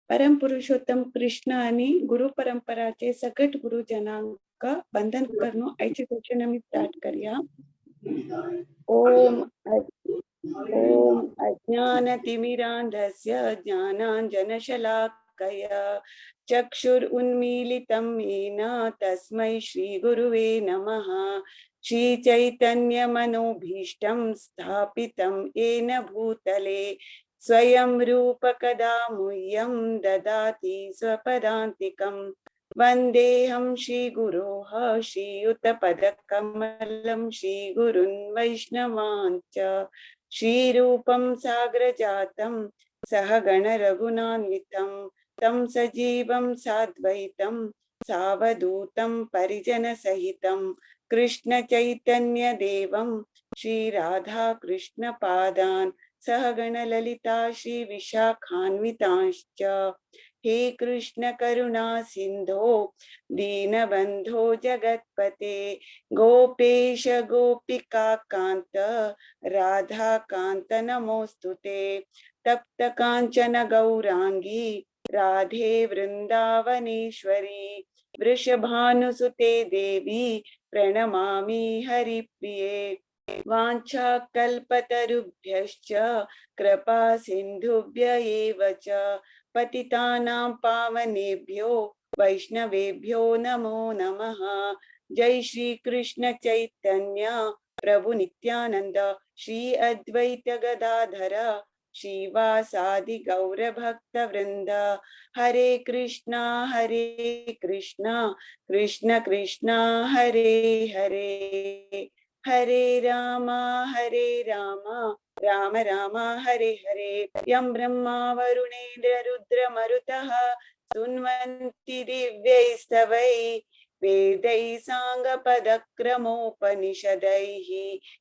परम पुरुषोत्तम कृष्ण आणि गुरु परंपराचे सकट गुरुजनांक वंदन करून आयचे सेशन आमी स्टार्ट करया. ओम ओम अज्ञानतिमिरान्धस्य ज्ञानाञ्जनशलाकया चक्षुरुन्मीलितं येन तस्मै श्रीगुरुवे नमः. श्रीचैतन्यमनोभीष्टं स्थापितं येन भूतले स्वयं रूप कदा मुह्यं ददाति स्वपदान्तिकं. वन्देऽहं श्रीगुरोः श्रीयुतपदकमलं श्रीगुरुन् वैष्णवान् च. श्रीरूपं सागरजातं सहगण रघुनान्वितं तं सजीवं साद्वैतं सावधूतं परिजनसहितं कृष्ण चैतन्य देवं श्री राधा कृष्ण पादान् सहगण ललिता श्री विशाखान्वितांश्च. हे कृष्ण करुणा सिंधो दीनबंधो जगत्पते गोपेश गोपिका कांत राधा कांत नमोस्तुते. तप्त कांचन गौरांगी राधे वृंदावनेश्वरी वृषभानुसुते देवी प्रणमामि हरिप्रिये. वाञ्छाकल्पतरुभ्यश्च कृपा सिन्धुभ्य एव च पतितानां पावनेभ्यो वैष्णवेभ्यो नमो नमः. जय श्री कृष्ण चैतन्य प्रभु नित्यानंद श्री अद्वैत गदाधर श्रीवासादि गौर भक्त वृंद. हरे कृष्णा हरे कृष्णा कृष्ण कृष्णा हरे हरे हरे रामा हरे रामा राम राम हरे हरे. यं ब्रह्मा वरुणेन्द्र रुद्र मरुतः सुन्वन्ति दिव्यैस्तवै वेदैः साङ्गपदक्रमोपनिषदैः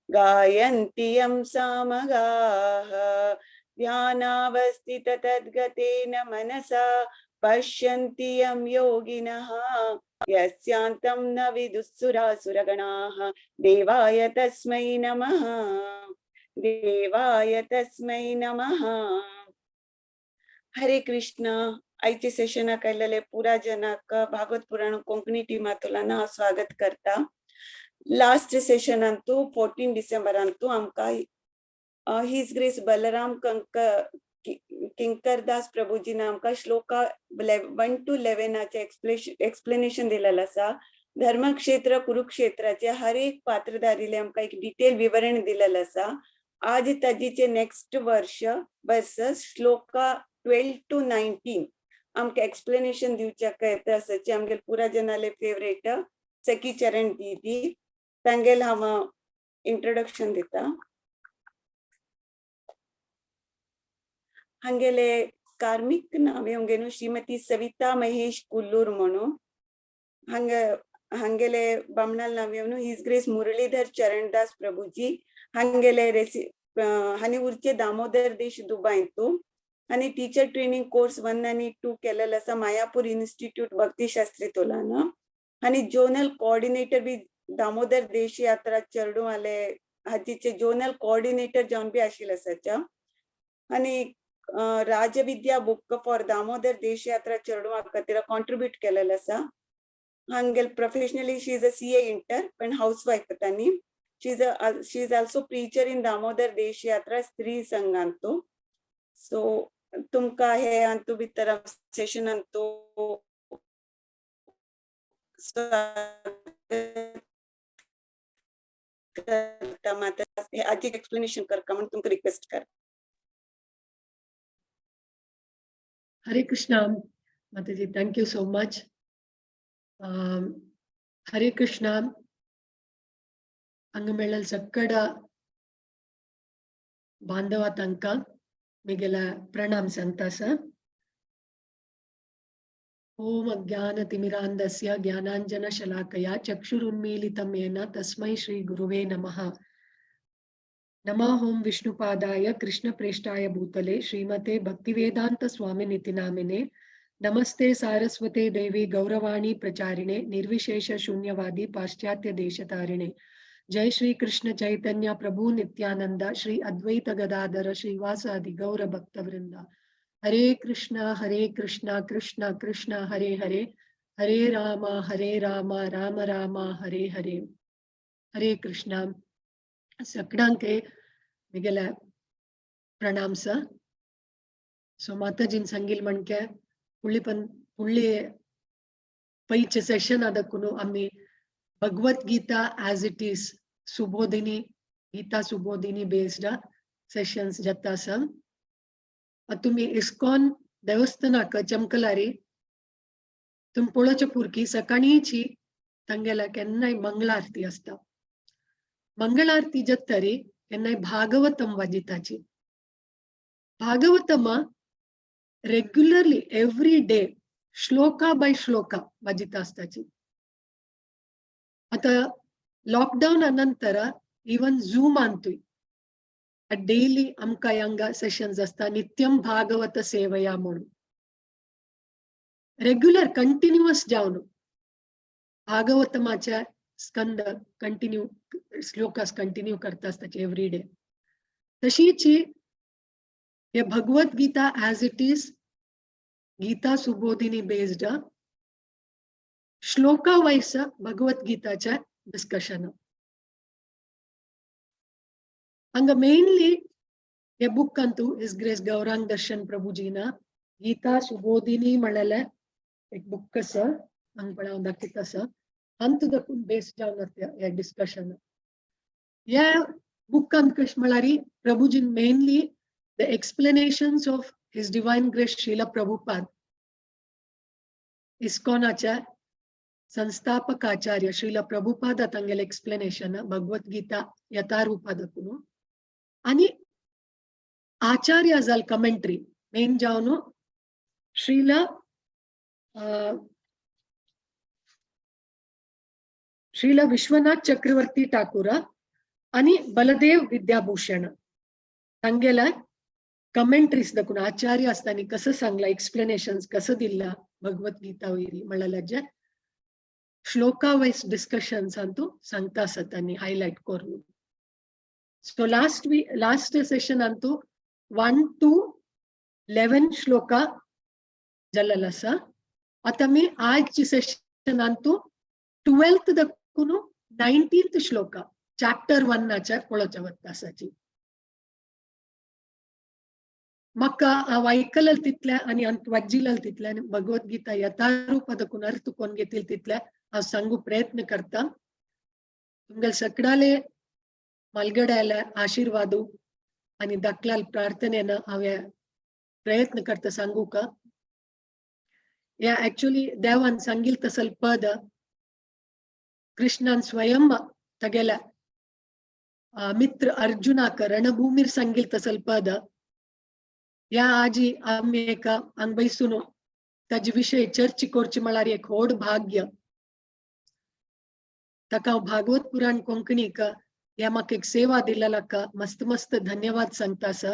गायन्ति यं सामगाः. ध्यानावस्थित तद्गतेन मनसा पश्यन्ति यं योगिनः यस्यान्तं न विदुःसुरासुरगणाः. देवाय तस्मै नमः. देवाय तस्मै नमः. हरे कृष्ण. आयचे सेशनाक आयलेले पुरा जनाक भागवत पुराण कोंकणी टिमातोलान हांव स्वागत करता. लास्ट सेशनांतू 14 डिसेंबरांतू आमकां his grace Balram Kinkardas प्रभुजीन आमकां श्लोका 1 to 11 explanation दिलेलें आसा. धर्मक्षेत्र कुरुक्षेत्राचे हर एक पात्रधारीले आमकां एक डिटेल विवरण दिलेलें आसा. आज ताजीचे नेक्स्ट वर्ष वर्सस श्लोका 12 to 19 आमकां एक्सप्लेनेशन दिवच्याक येता आसा. आमगेले पुरा जनाले फेवरेट सखी चरण दीदी तांगेल हांव इंट्रोडक्शन दिता. हांगेले कार्मिक नावे हांगेनु श्रीमती सविता महेश कुल्लूर म्हणून. हांगेले बामणाल नावे his grace Muralidhar Charandas Prabhuji. हांगेले रेसि हांणी उरचे दामोदर देश दुबायंतू. आनी टीचर ट्रेनिंग कोर्स 1 आनी 2 केलेलो आसा मायापूर इन्स्टिट्यूट भक्ती शास्त्री तोलान. आनी जोनल कोऑर्डिनेटर बी दामोदर देश यात्रा चेडूं आले हाजीचे जोनल कोऑर्डिनेटर जावन बी आशिल्ले आसाच्या. आनी राजविद्या बुक फॉर दामोदर देश यात्रा चेडवां खातीर कॉन्ट्रीब्यूट केलेलो आसा. हांगेल professionally she is a CA inter पण हाऊस वायफ तांणी. She is also preacher in Damodar Desh Yatra स्त्री संघांतू. सो तुमकां हे अंतू भितर सेशन अंतू करता माता हे आजी एक्सप्लेनेशन करका म्हणून तुमकां रिक्वेस्ट कर. Hare Krishna, Mataji, thank you so much. Hare Krishna, ಅಂಗಮೇಳಲ್ ಸಕ್ಕಡ ಬಾಂಧವ ತಂಕ ಮಿಗೆಲ ಪ್ರಣಾಮ್ ಸಂತಾಸ. ಓಂ ಅಜ್ಞಾನ ತಿಮಿರಾಂಧಸ್ಯ ಜ್ಞಾನಾಂಜನ ಶಲಾಕಯ ಚಕ್ಷುರುನ್ಮೀಲಿತಂ ಯೇನ ತಸ್ಮೈ ಶ್ರೀ ಗುರುವೇ ನಮಃ. ನಮಃ ಓಂ ವಿಷ್ಣುಪಾದಾಯ ಕೃಷ್ಣ ಪ್ರೇಷ್ಠಾಯ ಭೂತಲೆ ಶ್ರೀಮತೆ ಭಕ್ತಿವೇದಾಂತ ಸ್ವಾಮಿ ನಿತಿ ನಾಮಿನೆ. ನಮಸ್ತೆ ಸಾರಸ್ವತೆ ದೇವಿ ಗೌರವಾಣಿ ಪ್ರಚಾರಿಣೆ ನಿರ್ವಿಶೇಷ ಶೂನ್ಯವಾದಿ ಪಾಶ್ಚಾತ್ಯ ದೇಶತಾರಿಣೆ. ಜೈ ಶ್ರೀ ಕೃಷ್ಣ ಚೈತನ್ಯ ಪ್ರಭು ನಿತ್ಯಾನಂದ ಶ್ರೀ ಅದ್ವೈತ ಗದಾಧರ ಶ್ರೀವಾಸಾದಿ ಗೌರ ಭಕ್ತ ವೃಂದ. हरे कृष्ण कृष्ण कृष्ण हरे हरे, हरे राम राम राम हरे हरे. हरे कृष्ण. सगळ्यांके मिगेले प्रणाम सर. सो माताजीन सांगील म्हणके फुडली पण फुडली पयचे सेशन आदकुनु आमी Bhagavad Gita as it is Subodhini, Gita Subodhini based sessions जाता आसा. तुमी इस्कॉन देवस्थानाक चमकलारी तुमी पळोवचे पुरकी सकाळीची तांगेल्या केन्नाय मंगळ आरती आसता. मंगळ आरती जातरी केन्नाय भागवतम वाजिताची. भागवतम रेग्युलरली एवरी डे श्लोका बाय श्लोका वाजिता आसताची. आता लॉकडाऊन नंतर इवन झूम अंतुय डेली आमकां हांगा सेशन्स आसता नित्यम भागवत सेवया म्हणून रेग्युलर कंटिन्युअस जावन भागवतमाच्या स्कंद कंटिन्यू श्लोकास कंटिन्यू करता आसताचे एवरी डे. तशीच हे Bhagavad Gita as it is Gita Subodhini based shloka wise भगवद्गीताच्या discussion. ಹಂಗ ಮೇನ್ಲಿ हे बुक अंतु his grace Gaurang दर्शन प्रभुजीना गीता सुबोधिनी म्हणलेले एक बुक आसा हांगा पण हांव दाखयता आसा. अंतु दाखून बेस्ड जावन आसा हे डिस्कशन. ह्या बुकान कशें म्हळ्यार प्रभुजीन mainly the explanations of his divine grace Srila Prabhupada इस्कॉनाच्या संस्थापकाचार्य Srila Prabhupada तांगेले एक्सप्लेनेशन भगवद्गीता यथारूपा दाखून आणि आचार्य जाल कमेंट्री मेन जावन श्रील श्रील विश्वनाथ चक्रवर्ती ठाकूर आणि बलदेव विद्याभूषण तांगेले कमेंट्रीज दाखून आचार्य आसतानी कसं सांगला एक्सप्लेनेशन्स कसं दिला भगवद्गीता वयरी म्हणलें जे श्लोका वायज डिस्कशन्स अंतू सांगता आसा तांणी हायलायट करून. So last Seshan Antu 1 to 11 shloka जाल्लेलो आसा. आतां आमी आजची Seshan Antu 12th दाखून 19th shloka chapter 1 पळोवच्या वता आसाची. म्हाका हांव आयकलें तितलें आनी अंत वाजिल्लें तितलें आनी भगवद्गीता यथारूपा दाखून अर्थ कोण घेतील तितलें हांव सांगू प्रयत्न करता. तुमगेले सगळ्याले मालगड्याले आशीर्वादू आनी दाखल्याल प्रार्थनेन हांव हे प्रयत्न करता सांगू का. ह्या एक्चुअली देवान सांगील तसल पद कृष्णान स्वयं तागेल्या मित्र अर्जुनाक रणभूमीर सांगील तसल पद. ह्या आजी आमी एका हांगा बैसून ताजे विशय चर्चा करची म्हळ्यार एक व्हड भाग्य. ताका हांव भागवत पुराण कोंकणीक ह्या म्हाका एक सेवा दिल्ल्याक मस्त मस्त धन्यवाद सांगता आसा.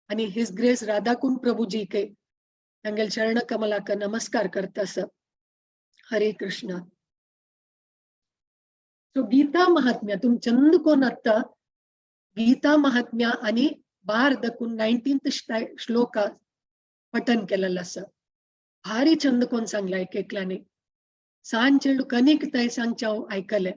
आनी his grace Radhakund प्रभुजीक तांगेल्या चरण कमलाक नमस्कार करता आसा. हरे कृष्ण. सो गीता महात्म्य तुम चंद कोण आत्ता गीता महात्म्य आनी बार दकून 19th shloka पठन केलेलं आसा. भारी चंद कोण सांगला एक एकल्याने सांज चेडू कनिक ताई सांगच्या हांव आयकलें.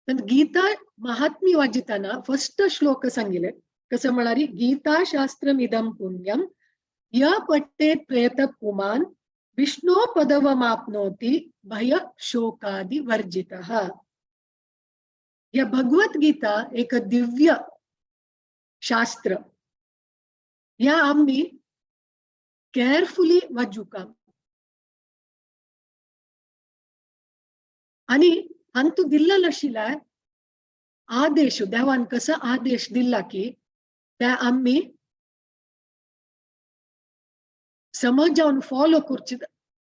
पण गीता महात्म्य वाजिताना फर्स्ट श्लोक सांगिले कसं म्हळ्यार गीता शास्त्रमिदं पुण्यम य पठेत प्रयत पुमान विष्णो पदवमाप्नोति भय शोकादि वर्जितः. या भगवद्गीता एक दिव्य शास्त्र या आम्ही केअरफुली वाचूका आणि अंतु दिल्लेलो आशिल्ल्या आदेश देवान कसो आदेश दिल्ला की त्या आम्ही समज जावन फॉलो करची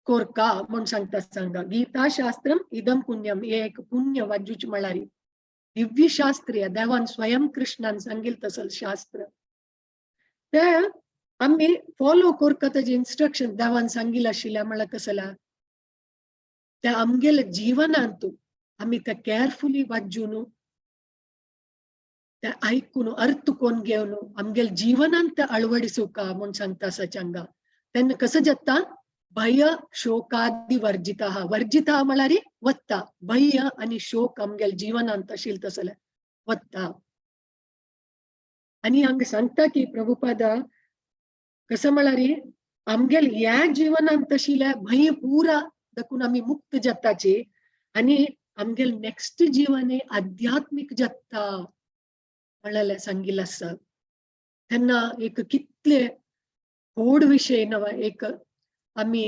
कोरका म्हूण सांगता सांगा. गीता शास्त्रम इदम पुण्यम हे एक पुण्य वाजूची म्हळ्यार दिव्य शास्त्रीय देवान स्वयं कृष्णान सांगील तसल शास्त्र ते आम्ही फॉलो कोरका ताजे इन्स्ट्रक्शन देवान सांगील आशिल्ल्या म्हळ्यार कसला त्या आमगेल्या जिवनांतू आमी ते केअरफुली वाजून ते आयकून अर्थ कोण घेवन आमगेले जीवनांत ते अळवडिसूका म्हूण सांगता आसा हांगा. तेन्ना कसो जाता भय शोकादी वर्जिता. वर्जिता म्हळ्यार वत्ता, भय आनी शोक आमगेले जीवनांत आशिल्ले तसले वत्ता. आनी हांगा सांगता की प्रभुपादा कसं म्हळ्यार आमगेले ह्या जीवनांत आशिल्ले भंय पुरा दकून आमी मुक्त जाताची आनी आमगेले नेक्स्ट जीवन आध्यात्मीक जाता म्हणलें सांगिल्लें आसा. तेन्ना एक कितले व्हड विशय नव एक आमी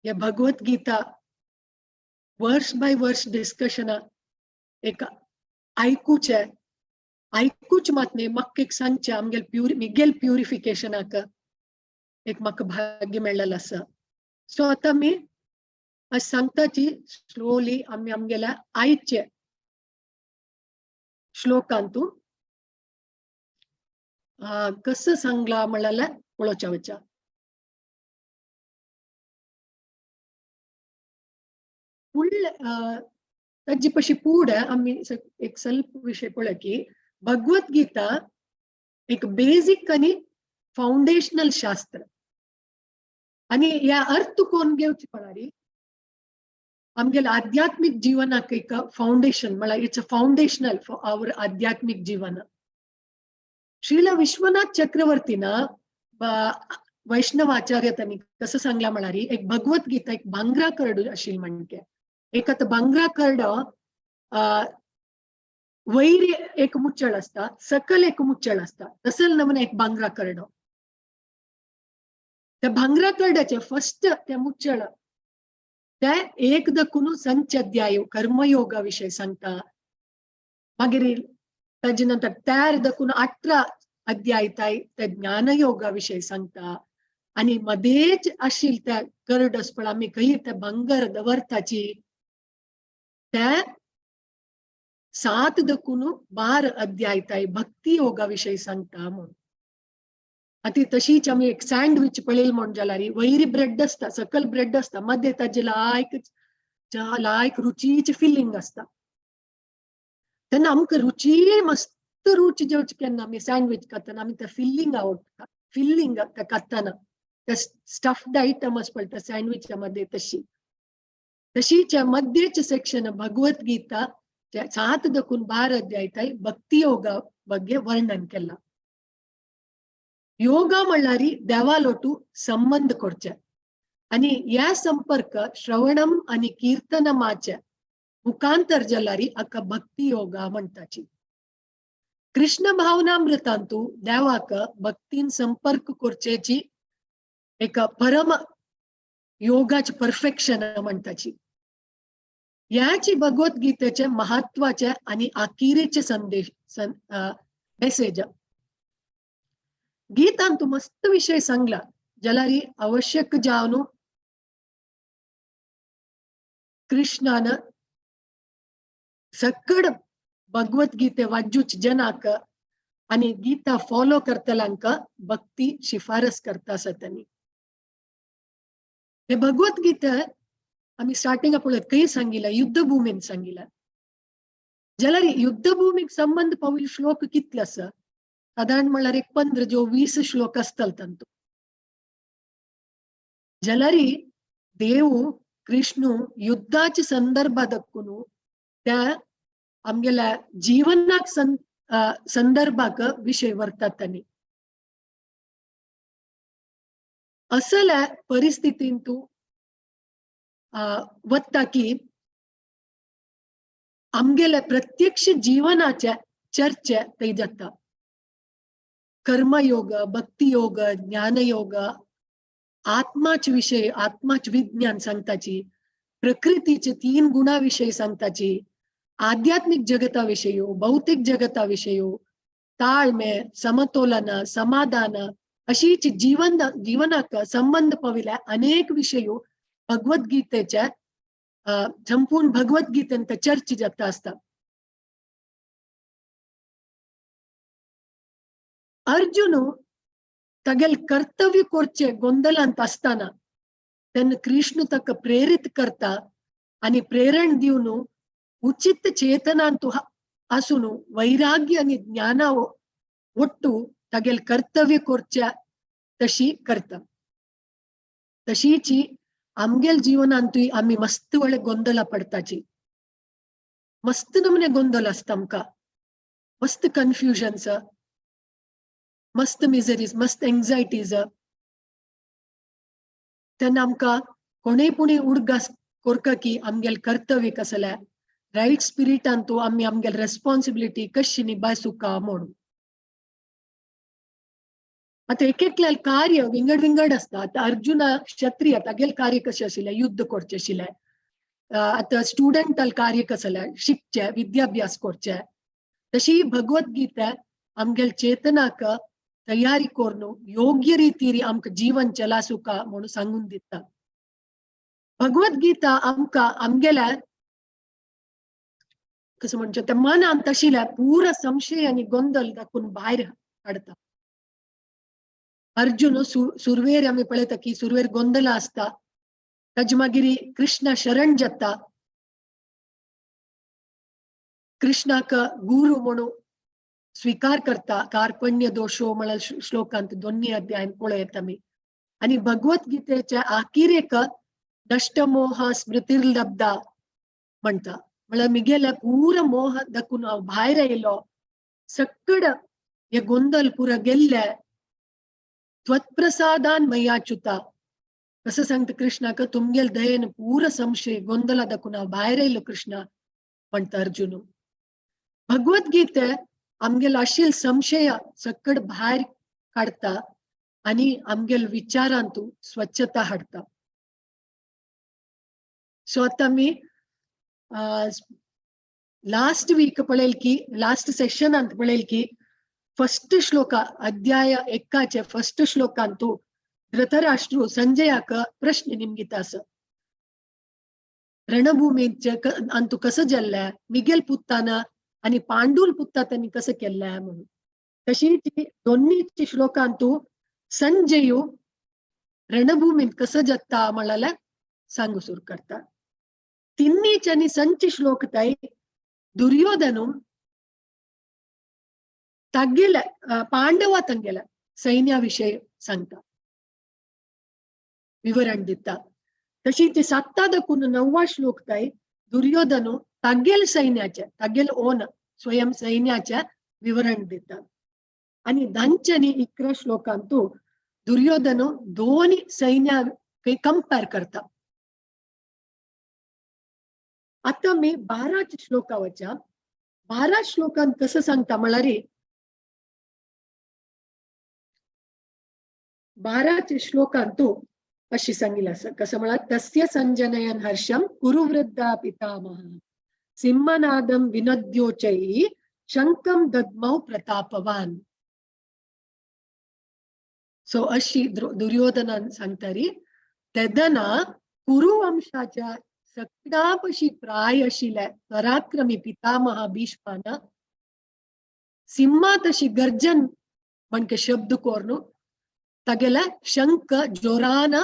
हे भगवत गीता वर्स बाय वर्स डिस्कशना एक आयकुचें, आयकूच मात न्ही म्हाका एक सांगचें आमगेले प्युरी मिगेल प्युरिफिकेशनाक एक म्हाका भाग्य मेळ्ळेलें आसा. सो आतां आमी आज सांगताची स्लोली आमी आमगेल्या आयचे श्लोकांतू कसं सांगला म्हणल्यार पळोवच्या वच्या. फुडले ताजी पशी पुढे आमी एक स्वल्प विशय पळय की भगवत गीता एक बेसिक आनी फाउंडेशनल शास्त्र आनी ह्या अर्थ कोण घेवची पळारी आमगेले आध्यात्मीक जीवनाक एक फाउंडेशन म्हळ्यार it's a foundational for our आध्यात्मीक जीवन. श्रील विश्वनाथ चक्रवर्तीन वैष्णवाचार्य त्यांनी कसं सांगला म्हळ्यार एक भगवत गीता एक भांगरा करड आशिल्ली म्हणके एक आतां भांगरा करड वैर एक मुच्चळ आसता, सकल एक मुच्चळ आसता, तसल नमुने एक भांगरा करडो. त्या भांगरा करड्याचे फर्स्ट ते मुच्चळ ते एक दकून संचाध्याय कर्मयोगा विशय सांगता. मागीर ताजे नंतर तयार दकून 18 अध्याय ते ज्ञानयोगा विशय सांगता. आनी मदेच आशिल्ले त्या करड पळय आमी खंय ते भांगर दवरताची ते 7 दकून 12 अध्याय ताय भक्ती योगा विशय सांगता म्हूण. आतां तशीच आमी एक सँडविच पळयली म्हूण जाल्यार वयरी ब्रेड आसता, सकल ब्रेड आसता, मदें ताजे लायक लायक रुचीची फिलिंग आसता. तेन्ना आमकां रुची मस्त रुची जेवची केन्ना आमी सँडविच खातना आमी तें फिलिंग आवडटा, फिलिंग तें खातना ते स्टफ्ड आयटम आसा पळय त्या सँडविचा मदें तशी तशीच मध्येच सेक्शन भगवत गीता 7 दकून 12 अध्याय ताय भक्ती योगा ಬಗ್ಗೆ वर्णन केला. ಯೋಗ म्हणल्यार देवालोटू संबंध करचे आनी ह्या संपर्क श्रवणम आनी कीर्तनमाचे मुखांतर जाल्यार हाका भक्ती योगा म्हणटाची. कृष्ण भावनामृतांतू देवाक भक्तीन संपर्क करचेची एक परम योगाचे परफेक्शन म्हणटाची. ह्याची भगवद्गीतेचे महत्वाचे आनी आखिरीचे संदेश मेसेज. गीतांतू मस्त विशय सांगला जाल्यार आवश्यक जावन कृष्णान सकड भगवद्गीते वाजूच जनाक आनी गीता फॉलो करतल्यांक भक्ती शिफारस करता आसा त्यांनी. हे भगवद्गीता आमी स्टार्टिंगा पळयत खंय सांगिला युद्धभूमीन सांगिला जाल्यार युद्धभूमीक संबंद पाविल्ले श्लोक कितले आसा सादारण म्हणल्यार एक 15 जो 20 श्लोक आसतले तांतू. जाल्यार देव कृष्ण युद्धाच्या संदर्भात त्या आमगेल्या जीवनाक संदर्भाक विशय व्हरतात त्यांनी. असल्या परिस्थितींतू वता की आमगेल्या प्रत्यक्ष जीवनाच्या चर्चे थंय जाता. कर्मयोग, भक्तियोग, ज्ञानयोग, आत्माच विषय, आत्माच विज्ञान सांगताची, प्रकृतीचे 3 गुणा विषय सांगताची, आध्यात्मिक जगता विषय, भौतिक जगता विषय, ताळमे, समतोलन, समाधान अशीच जीवन जीवनाक संबंध पाविल्ल्या अनेक विषय भगवद्गीतेच्या संपूर्ण भगवद्गीतेंत चर्चा जाता आसता. अर्जुन तागेले कर्तव्य करचे गोंदलांत आसतना तेन्ना कृष्ण ताका प्रेरीत करता आनी प्रेरण दिवन उचित चेतनांतू आसून वैराग्य आनी ज्ञाना ಒಟ್ಟು तागेल कर्तव्य करच्या तशी करता. तशीची आमगेल जीवनांतूय आमी मस्त वळे ಗೊಂದಲ पडताची, मस्त नमने ಗೊಂದಲ आसता आमकां, मस्त कन्फ्युजन्स, मस्त मिजरीज, मस्त एंग्जायटीज. तेन्ना आमकां कोणूय पुणी उडगास कोरका की आमगेल कर्तव्य कसलें, रायट स्पिरिटान तूं आमी आमगेल रेस्पॉन्सिबिलिटी कशी निभायसुका म्हणून. आतां एक एकल्या कार्य विंगड विंगड आसता. आतां अर्जुना क्षत्रिय तागेल कार्य कशें आशिल्लें, युद्ध करचें आशिल्लें. आतां स्टुडंटाल कार्य कसलें, शिकचें, विद्याभ्यास करचें. तशी भगवद्गीता आमगेल चेतनाक तयारी करून योग्य रितीरी आमकां जीवन चलासुका म्हणून सांगून दिता. भगवद्गीता आमकां आमगेल्या कसं म्हणचें त्या मनांत आशिल्ल्या पुरा संशय आनी गोंदल दाखोवन भायर काडता. अर्जुन सुरवेर आमी पळयता की सुरवेर गोंदल आसता, ताजे मागीर कृष्णा शरण जाता, कृष्णाक गुरु म्हणून स्वीकार करता. कार्पण्य दोशो म्हळ्यार श्लोकांत दोन्ही अध्यायान पळयता आमी. आनी भगवद्गीतेच्या आखिरेक नष्टमोह स्मृतिर्लब्धा म्हणटा, म्हळ्यार मिगेल्या पुरा मोह दाखून हांव भायर आयलो, सक्कड हे गोंदल पुरा गेल्ले, त्वत्प्रसादान मयाच्युता. कसं सांगता कृष्णाक, तुमगेल दयेन पुरा संशय गोंदला दाखून हांव भायर आयलो कृष्णा म्हणटा अर्जुन. भगवद्गीते आमगेल आशिल संशय सक्कड भायर काडता आनी आमगेल विचारांतू स्वच्छता हाडता. सो आतां आमी लास्ट वीक पळयल की लास्ट सेशनांत पळयल की फस्ट श्लोक अध्याय एकाचे फस्ट श्लोकांतू धृतराष्ट्र संजयाक प्रश्न निमगिता आसा, रणभूमीचे अंतू कसं जाल्लें, मिगेल पुत्ताना आनी पांडूल पुत्ता त्यांनी कसं केल्लें म्हणून. तशी ती दोन्ही श्लोकांतू संजयू रणभूमीत कसं जाता म्हळ्यार सांगू सुरू करता. तिन्नीच आनी संच श्लोक ताई दुर्योधनु तागेले पांडवा तांगेल्या सैन्या विशय सांगता, विवरण दिता. तशी ती साता दाखून नववा श्लोक ताई दुर्योधनु तागेल सैन्याचे तागेल ओन स्वयं सैन्याचे विवरण दिता. आणि धांच्यानी 11 श्लोकांतू दुर्योधनु दोन्ही सैन्या कंपेअर करता. आता मी 12 श्लोकावरच्या 12 श्लोकांत कसं सांगता म्हळ्यार 12 श्लोकांतू अशी सांगितलं असं कसं म्हळ्यार तस्य संजनयन हर्षम कुरुवृद्धा पितामह सिंहनादम विनद्योचैः शंकम दद्मौ प्रतापवान. सो अशी दुर्योधनान सांगतारी तेदना कुरुवंशाच्या सगळ्यापशी प्राय आशिल्ल्या पराक्रमी पितामह भीष्मान सिंहा तशी गर्जन म्हणके शब्द कोरून तागेल्या शंख जोरान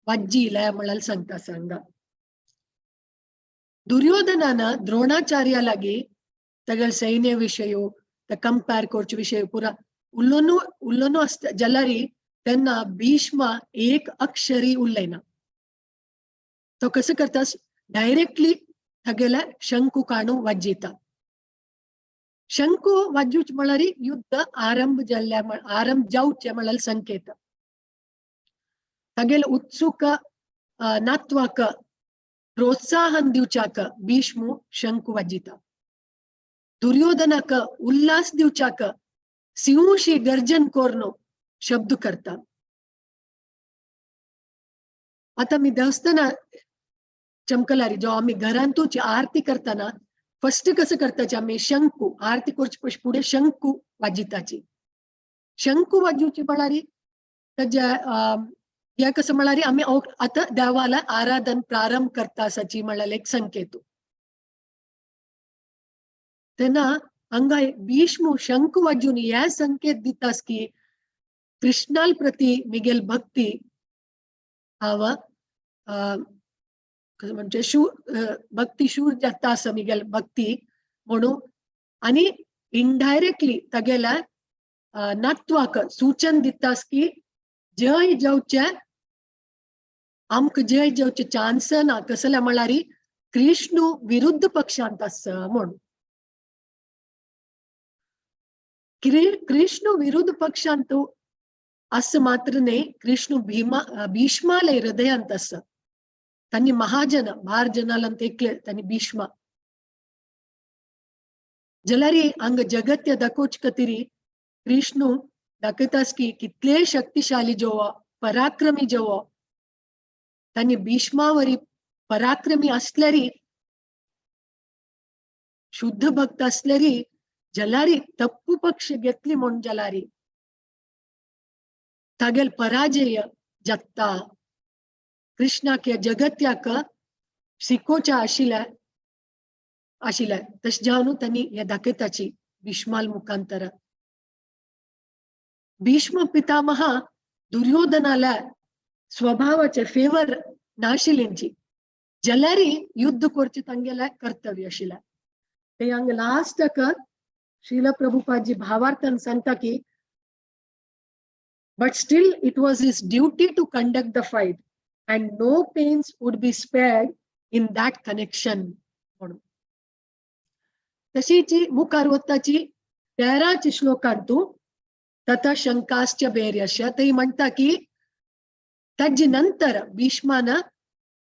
वाज्जिले म्हळ्यार सांगता सांगा. दुर्योधनान द्रोणाचार्या लागी तागेले सैन्य विशय ते कंपेर करचे विशय पुरा उलोवनू उलोवनू आसता जाल्यार तेन्ना भीष्म एक अक्षरी उलयना. तो कसं करता डायरेक्टली तागेल्या शंकू काणू वाज्जिता. शंकू वाजूच म्हळ्यार युद्ध आरंभ जाल्ल्या आरंभ जावचे म्हळ्यार संकेत. तागेले उत्सुक नातवाक प्रोत्साहन दिवच्याक भीष्म शंकू वाजिता. दुर्योधनाक उल्हास दिवच्याक सिंहशी गर्जन कोरनो शब्द करता. आता मी देवस्थाना चमकलारी जो आम्ही घरांतूच आरती करताना फर्स्ट कसं करताची आम्ही शंकू आरती करचे पुढे शंकू वाजिताची. शंकू वाजूची म्हळ्यार ताज्या हे कसं म्हळ्यार आम्ही आता देवाला आराधन प्रारंभ करता आसाची म्हळ्यार एक संकेत. तेन्ना हांगा भीष्म शंकू वाजून हे संकेत दितास की कृष्णाल प्रती मिगेल भक्ती हांव म्हणजे शूर भक्ती शूर जाता आसा मिगेल भक्ती म्हणून आनी इनडायरेक्टली तागेल्या नातवाक सूचन दितास की जय जावचे आमकां जय जावचे चान्स ना. कसले म्हळ्यार कृष्ण विरुद्ध पक्षांत आसा म्हूण. कृष्ण विरुद्ध पक्षांत आसा मात्र न्हय, कृष्ण भीष्माले हृदयांत आसा. तांणी महाजन बार जनालंत एकले तांणी भीष्मा जाल्यार हांगा जगत्य दाखोवचे खातीर कृष्ण दाखयतास की कितले शक्तिशाली जेवो पराक्रमी जेवो तांणी भीष्मावरी पराक्रमी असल्यारी शुद्ध भक्त असल्यारी जाल्यारी तप्पू पक्ष घेतली म्हूण जाल्यारी तागेल पराजय जाता. कृष्णाक ह्या जगत्याक शिकोवच्या आशिल्ल्या आशिल्ल्या तशें जावन तांणी हे दाखयताची भीष्माल मुखांतर. भीष्म पितामह दुर्योधनाल्या स्वभावाचे फेवर नाशिल्ल्यांची जाल्यारी युद्ध करचें तांगेलें कर्तव्य आशिल्लें. ते हांगा लास्टाक श्रील प्रभुपादजी भावार्थान सांगता की but still it was his duty to conduct the fight and no pains would be spared in that connection म्हणून. तशीच मुखार वताची 13 श्लोकांतू तथा शंकाश्च बेर्यस्य ते म्हणटा की ताजे नंतर भीष्मान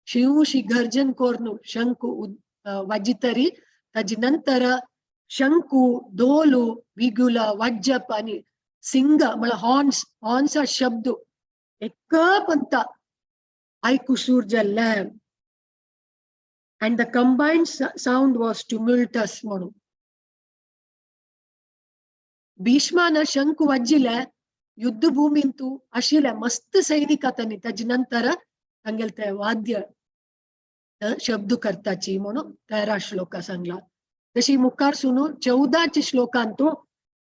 शिवशी गर्जन कोर्नु शंಕು वाजितरी ताजे नंतर शंಕು डोलू विगुल वज्जप आणि सिंग म्हळ्यार हॉर्न्स हॉर्न्सा शब्द एक पंत आयकू सूर जाल्ले and the combined sound was tumultuous म्हणून. भीष्मान शंಕು वाजिले युद्धभूमींतू आशिल्ले मस्त सैनिक तांणी ताजे नंतर तांगेले ते वाद्य शब्द करताची म्हणून 13 श्लोका सांगला. तशी मुखार सुनू 14 श्लोकांतू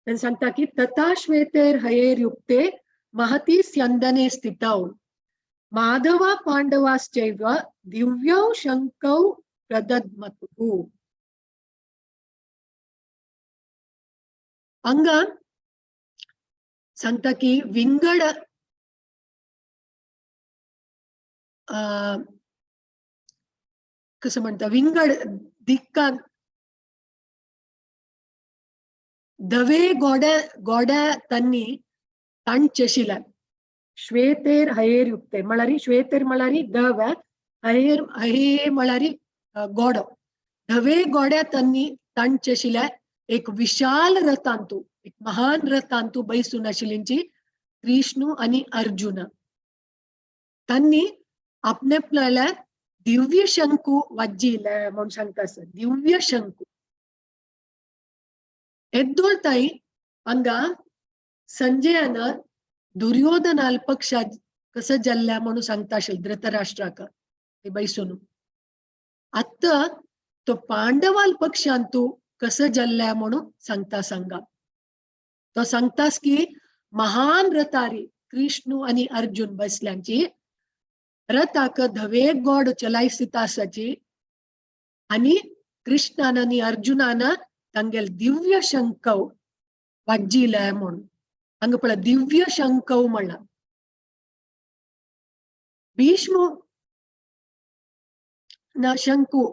तें सांगता की तथा श्वेतेर हयेर युक्ते महती स्यंदने स्थितौ माधव पांडवाश्चैव दिव्यौ शंकौ प्रदद्मतुः. हांगा सांगता की विंगड कसं म्हणता विंगड दिक्कान धवे गोड्या गोड्या तांणी तांचे श्वेतेर हयेर युक्ते म्हळ्यार श्वेतेर म्हळ्यार धवे हयेर हये म्हळ्यार गोडो धवे गोड्या तांणी तांचे एक विशाल रथांतू एक महान रथांतू बैसून आशिल्ल्यांची कृष्ण आनी अर्जुन तांणी आपणे आपल्याला दिव्य शंकू वाजिले म्हणून सांगता आसा. दिव्य शंकू येद्दोळ ताई हांगा संजयान दुर्योधनाल पक्षा कसं जाल्ल्या म्हणून सांगता आशिल्लें धृतराष्ट्राक बैसून. आतां तो पांडवाल पक्षांतू कसं जाल्ल्या म्हणून सांगता सांगा. तो सांगतास की महान रथारी कृष्ण आनी अर्जुन बसल्यांची रथाक धवे गोड चलायसिता आसाची आनी कृष्णान आनी अर्जुनान तांगेल दिव्य शंकव वाजिले म्हणून. हांगा पळय दिव्य शंकव म्हणला. भीष्म ना शंकू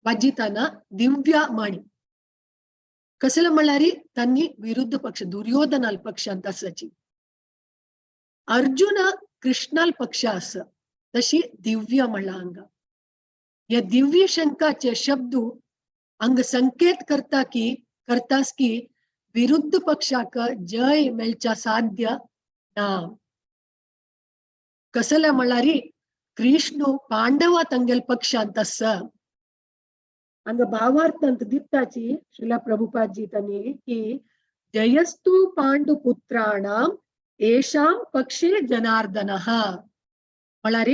वाजिताना दिव्य माणी कसले म्हळ्यार तांणी विरुद्ध पक्ष दुर्योधनाल पक्षांत आसाची अर्जुन कृष्णाल पक्ष आसा तशी दिव्य म्हणला हांगा. ह्या दिव्य शंकाचे शब्द हांगा संकेत करता की करतास की विरुद्ध पक्षाक जय मेळच्या साध्य ना. कसले म्हळ्यार कृष्ण पांडवा तांगेल पक्षांत आसा. हांगा भावार्थांत दिताची श्रीला प्रभुपादजी तांणी की जयस्तु पांडुपुत्राणाम येषां पक्षे जनार्दनः म्हळ्यार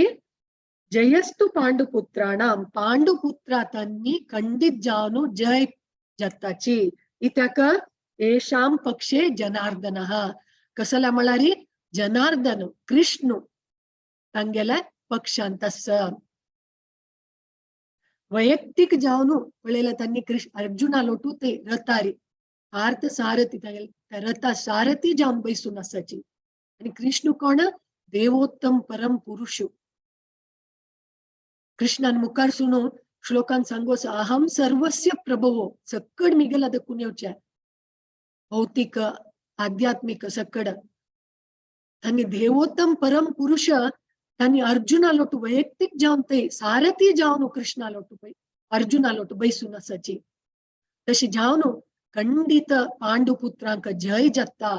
जयस्तु पांडुपुत्राणाम पांडुपुत्रा तांणी खंडित जावन जय जाताची इत्याक येषां पक्षे जनार्दनः कसले म्हळ्यार जनार्दन कृष्ण तांगेल्या पक्षांत आसा. वैಯಕ್ತಿक जावन पळयल्यार तांणी कृष्ण अर्जुना लोटू ते रथारी पार्थ सारथी त्या रथा सारथी जावन बैसून आसाची. आनी कृष्ण कोण? देवोत्तम परम पुरुष. कृष्णान मुखार सुणून श्लोकान सांगू आसा अहम सर्वस्य प्रभवो, सक्कड मिगेला दखून येवचे भौतिक आध्यात्मिक सक्कड. तांणी देवोत्तम परम पुरुष तांणी अर्जुना लोटू वैयक्तिक जावन ते सारथी जावन कृष्णा लोटू अर्जुना लोटू बैसून आसाची. तशी जावन खंडित पांडुपुत्रांक जय जाता.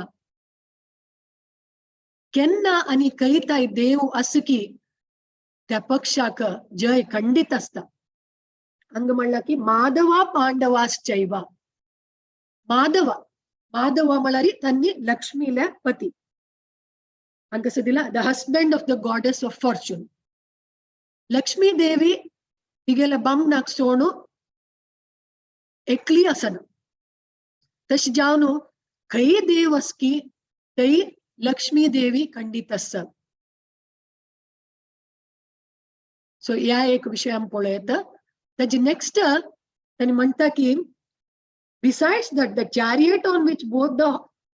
केन्ना आनी कयताय देव आसकी त्या पक्षाक जय खंडित आसता. हांगा म्हणला की माधवा पांडवाश्चैव. माधवा, माधवा म्हळ्यार तांणी लक्ष्मीले पती. हांगा कसं दिला the husband of the goddess of fortune. Lakshmi Devi तिगेल्या बामणाक सोणू एकली आसना. तशें जावन खंय देव आसकी थंय लक्ष्मी देवी खंडीत आसा. सो ह्या एक विशय आमी पळयता. ताजे नेक्स्ट ताणी म्हणटा की besides that the chariot on which both the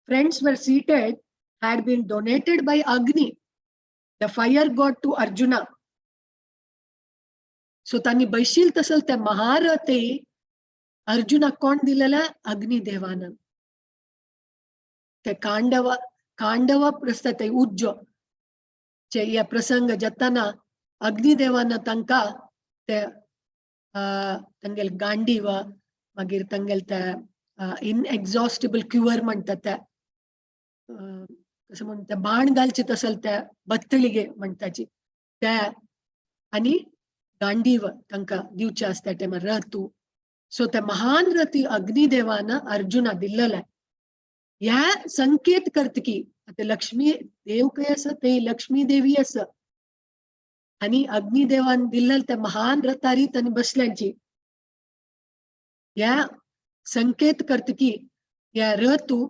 friends were seated had been donated by Agni, the fire god, to Arjuna. So तांणी बैशील तसल त्या महारथी अर्जुनाक कोण दिलेला? अग्निदेवान. ते कांडव कांडव प्रस्थ ते उज्जो चे हे प्रसंग जाताना अग्निदेवान तांकां ते तांगेले गांडीव मागीर तांगेले ते इनएक्झॉस्टिबल क्युअर म्हणटा ते कसं म्हणटा बाण घालचे तसल त्या बत्तळिगे म्हणटाची त्या आनी गांडीव तांकां दिवचे आसता टायमार रथू. सो त्या महान रथी अग्निदेवान अर्जुना दिल्लेला ह्या संकेत करता की आतां लक्ष्मी देव खंय आसा थंय लक्ष्मी देवी आसा आनी अग्निदेवान दिल्लेले त्या महान रथारी तांणी बसल्यांची. ह्या संकेत करता की ह्या रथू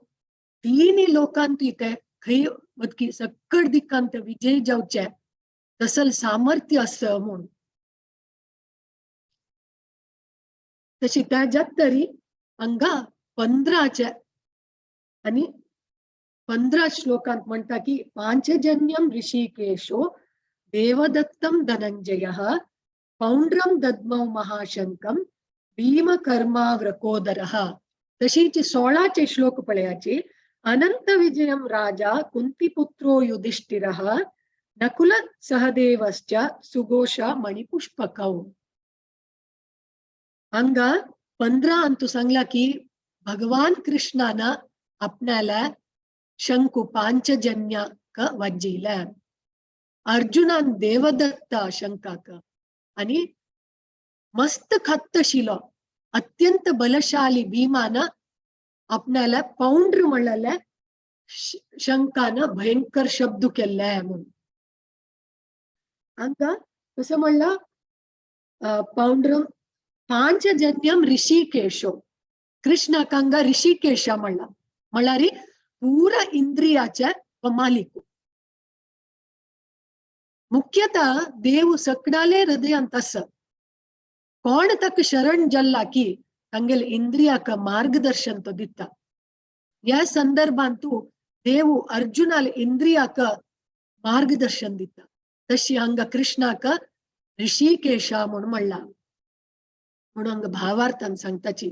तिन्ही लोकांत ते खंय वतकी सक्कड दिकान ते विजय जावचे तसल सामर्थ्य आसा म्हूण. तशी त्या जात तरी हांगा 15 आनी 15 श्लोकांत म्हणटा की पांचजन्यम ऋषिकेशो देवदत्तम धनंजयः पौंड्रम दद्मौ महाशंकम भीमकर्माव्रकोदरः. तशीच 16 श्लोक पळयाची अनंत विजयम राजा कुंतीपुत्रो युधिष्ठिरः नकुल सहदेवश्च सुघोष मणिपुष्पकौ. हांगा 15 अंतू सांगला की भगवान कृष्णान आपणाला शंकु पांचजन्याक वाजयला, अर्जुनान देवदत्त शंकाक आनी मस्त खत्तशिलो अत्यंत बलशाली भीमान आपणाला पौंड्र म्हणलेल्या शंकान भयंकर शब्द केल्ले म्हणून. हांगा कसं म्हणलं पौंड्र पांचजन्यम ऋषिकेशो कृष्णाक हांगा ऋषिकेश म्हणला म्हणल्यार पुरा इंद्रियाच्या मालिक. मुख्यतः देव सकडाले हृदयांत आसा. कोण ताका शरण जल्ला की तांगेले इंद्रियाक मार्गदर्शन तो दिता. ह्या संदर्भांतू देव अर्जुनाले इंद्रियाक मार्गदर्शन दिता. तशी हांगा कृष्णाक ऋषिकेशा म्हूण म्हणला म्हणून हांगा भावार्थान सांगताची.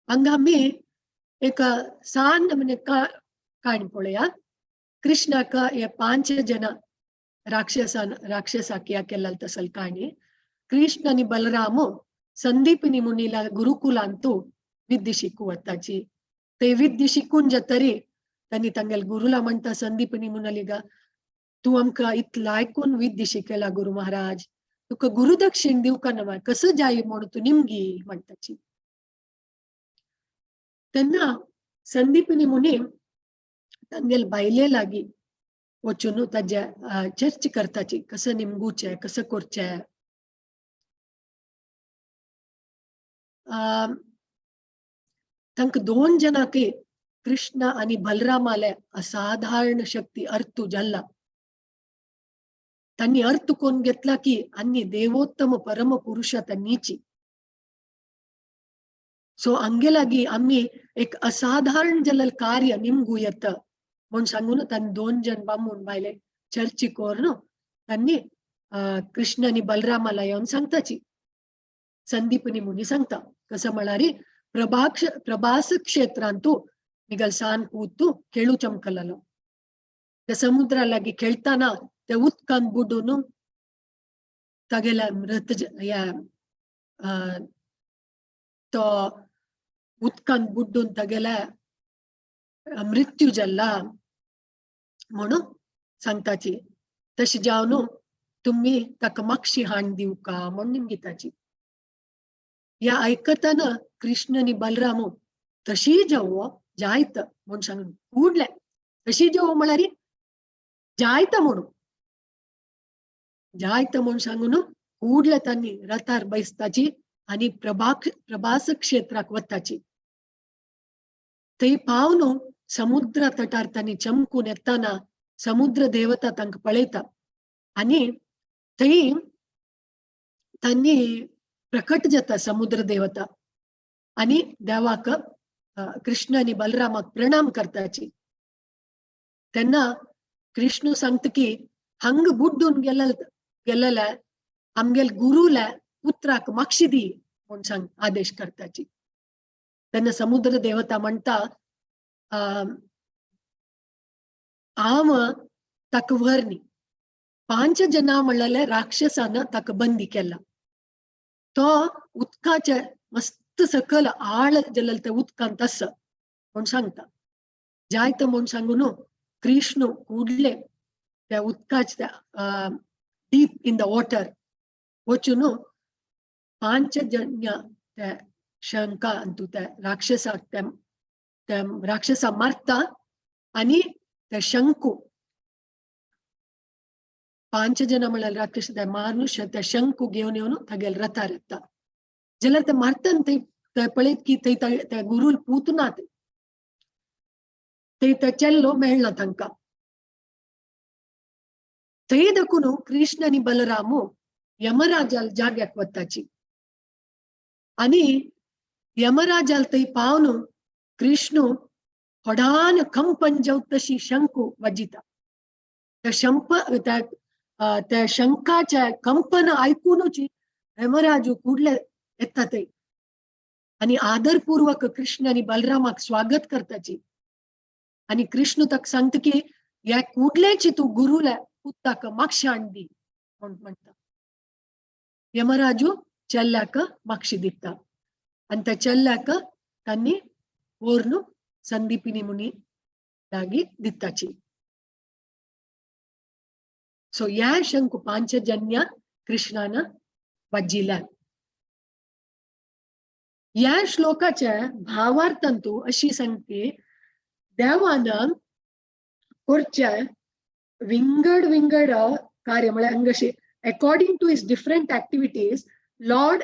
हांगा आमी एक सान म्हणजे काणी पळया. कृष्णाक हे 5 जन राक्षसान राक्षसाक या केल्ला तसल काणी. कृष्ण आनी बलराम संदीपनी मुनीला गुरुकुलांतू विद्या शिकू वताची. ते विद्या शिकून जातरी तांणी तांगेले गुरुला म्हणटा संदीपनी मुनालिगा तूं आमकां इतलो आयकून विद्या शिकयला गुरु महाराज, तुका गुरुदक्षिण दिवका ना कसं जाय म्हणून तूं निमगी म्हणटाची. तेन्ना संदीपनी मुनी तांगेले बायले लागीं वचून ताजे चर्च करताची कसं निमगुचें कसं करचें. तांकां 2 जणांकय कृष्ण आनी बलरामाले असाधारण शक्ती अर्थ जाल्ला. तांणी अर्थ कोण घेतला की आनी देवोत्तम परम पुरुष तांणीची. सो हांगे लागीं आमी एक असाधारण जाल्लें कार्य निमगू येता म्हूण सांगून तांणी दोन जण बामूण बायले चर्ची करून तांणी कृष्ण आनी बलरामाला येवन सांगताची. संदीपनी मुनी सांगता कसं म्हळ्यार प्रभास क्षेत्रांतू निगल सान पूतू खेळू चमकललो. ते समुद्रा लागीं खेळताना ते उदकान बुडून तागेल्या मृत ह्या तो उदकान बुड्डून तागेल्या मृत्यू जाल्ला म्हणून सांगताची. तशें जावन तुमी ताका मागशी हाण दिवका म्हूण निमगिताची. ह्या आयकतना कृष्ण आनी बलराम तशी जेवो जायत म्हूण सांगून उडले. तशी जेवो म्हळ्यार जायत म्हणून जायत म्हूण सांगून उडले तांणी रथार बैसताची आनी प्रभास क्षेत्राक वताची. थंय पावन समुद्र तटार तांणी चमकून येताना समुद्र देवता तांकां पळयता आनी थंय तांणी प्रकट जाता समुद्र देवता आनी देवाक कृष्ण आनी बलरामाक प्रणाम करताची. तेन्ना कृष्ण सांगता की हांग बुड्डून गेलेल्या आमगेल गुरुल्या पुत्राक मागशी दी म्हूण सांग आदेश करताची. तेन्ना समुद्र देवता म्हणटा हांव ताका व्हर न्ही, 5 जना म्हणलेले राक्षसान ताका बंदी केला. तो उदकाचे मस्त सकल आळ जाल्लें ते उदकांत आसा म्हूण सांगता. जायत म्हूण सांगून कृष्ण उडले त्या उदकाच्या डीप इन the water वचून 5 जन्य त्या शंका अंतू त्या राक्षसाक त्या राक्षसा मारता आनी त्या शंकू 5 जण म्हळ्यार राक्षस त्या मारून त्या शंकू घेवन येवन तागेल रथार येता. जाल्यार ते मारतान थंय पळयत की थंय त्या गुरूल पूत ना, थंय ते चेल्लो मेळना तांकां. थंय देखून कृष्ण आनी बलराम यमराजाल जाग्याक वताची आनी यमराजाल थंय पावन कृष्ण व्हडान कंपन जावत तशी शंकू वाजिता. त्या शंकाच्या कंपन आयकुनूच यमराजू कुडले येता थंय आनी आदरपूर्वक कृष्ण आनी बलरामाक स्वागत करताची. आनी कृष्ण ताका सांगता की ह्या कुडल्याची तूं गुरुल्या पुताक मागशी हाण दी म्हूण म्हणटा. यमराजू चेल्ल्याक मागशी दिता आनी त्या चेल्ल्याक तांणी व्हरून संदीपिनी मुनी लागीं दिताची. सो ह्या शंकू पांचजन्य कृष्णान वाजिल्या. ह्या श्लोकाच्या भावार्थांतू अशी सांगते देवान करच्या विंगड विंगड कार्य म्हळ्यार हांगा according to his different activities Lord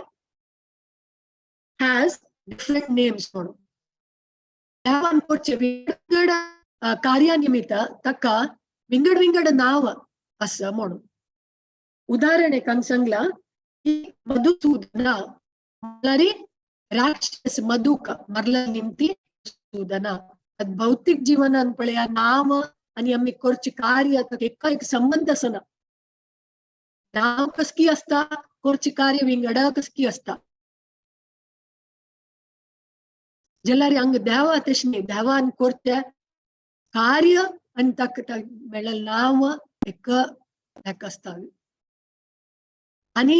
has different names म्हणून. देवान करचे विंगड कार्या निमित्त ताका विंगड विंगड नांव आसा म्हणून. उदाहरण एक हांगा सांगला की मधुसूदना म्हळ्यार राक्षस मधुक मारला निमती सूदना. भौतिक जीवनान पळया नांव आनी आमी करचे कार्य ताका एक संबंद आसना. नांव कसकी आसता, करचे कार्य विंगड कसकी आसता. जाल्यार हांगा देवा तशें न्ही, देवान करचें कार्य आनी ताका मेळ्ळें नांव एक एक आसता. आनी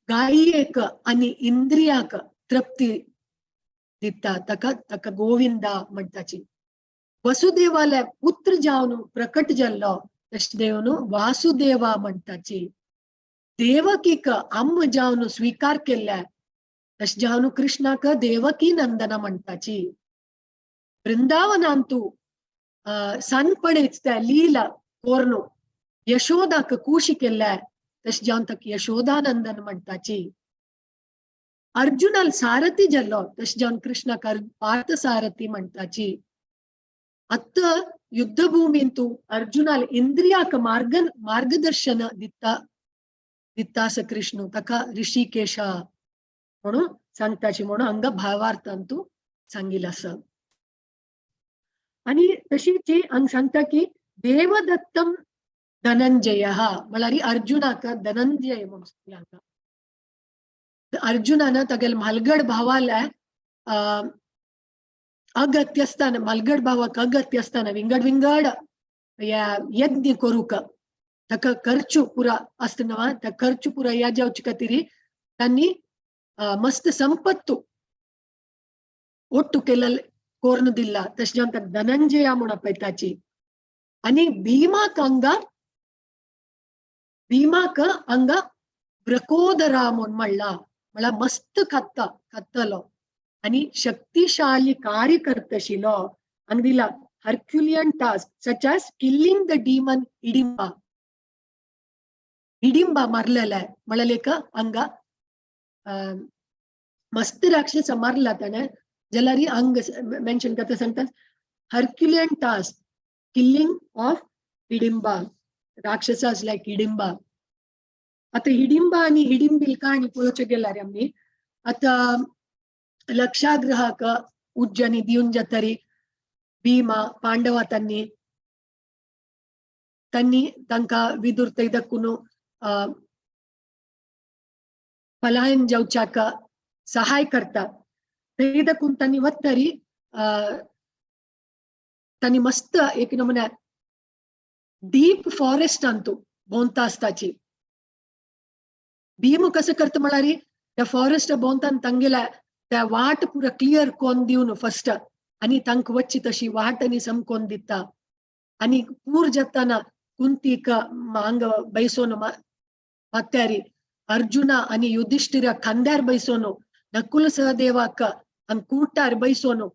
गायेक आनी इंद्रियाक तृप्ती दिता ताका ताका गोविंदा म्हणटाची. वसुदेवाले पुत्र जावन प्रकट जाल्लो तशें देवन वासुदेवा म्हणटाची. देवकीक अम्म जावन स्वीकार केल्ल्या तशें जावन कृष्णाक देवकी नंदना म्हणटाची. वृंदावनांतू सानपणेच त्या लीला कोर्न यशोदाक कुशी केल्ल्या तशें जावन ताका यशोदानंदन म्हणटाची. अर्जुनाल सारथी जाल्लो तशें जावन कृष्णाक पार्थ सारथी म्हणटाची. अत्त युद्धभूमींतू अर्जुनाल इंद्रियाक मार्गदर्शन दिता दितास कृष्ण ताका ऋषिकेशा म्हणून सांगताची म्हणून हांगा भावार्थान तूं सांगिल आसा. आनी तशीच हांगा सांगता की देवदत्तम धनंजय म्हळ्यार अर्जुनाक धनंजय म्हणून सांगला हांगा. अर्जुनान तागेले म्हालगड भावाल्या अगत्य आसतना, म्हालगड भावाक अगत्य आसतना विंगड विंगड यज्ञ करूंक ताका खर्च पुरा आसता न्हू, त्या खर्च पुरा या जावचे खातीर तांणी मस्त संपत्तू ಒಟ್ಟು केलेले कोरून दिला, तशें जावन ताका धनंजया म्हूण आपयताची. आनी भीमाक हांगा, भीमाक हांगा वृकोदरा म्हूण म्हणला, म्हळ्यार मस्त खात्ता खात्तलो आनी शक्तिशाली कार्य करतशिलो. हांगा दिला Herculean task such as killing the demon Hidimba. Hidimba मारलेले म्हळ्यार एक हांगा मस्त राक्षस मारला ताणें, जाल्यार हांगा मेन्शन करता सांगता Herculean task killing of Hidimba, rakshasas like Hidimba. आतां हिडिंबा आनी हिडिंबील काणी पळोवचें गेल्यार आमी आतां लक्षागृहाक उज्जनी दिवन जातरी भीमा पांडवा तांणी तांणी तांकां विदुर थंय दाखून पलायन जावच्याक सहाय करता. थंय दाखून तांणी वतरी तांणी मस्त एक नमुन्या डीप फॉरेस्ट अंतू भोंवता आसताची. भीम कसं करता म्हळ्यार त्या फॉरेस्ट भोंवतान तांगेल्या त्या वाट पुरा क्लियर कोन दिवन फर्स्ट आनी तांकां वच्ची तशी वाट आनी समकोन दिता. आनी पूर जाताना कुंतीक हांगा बैसोन मात्यारी अर्जुना आनी युधिष्ठिरा खांद्यार बैसोन नकुल सहदेवाक हांग कुटार बैसोन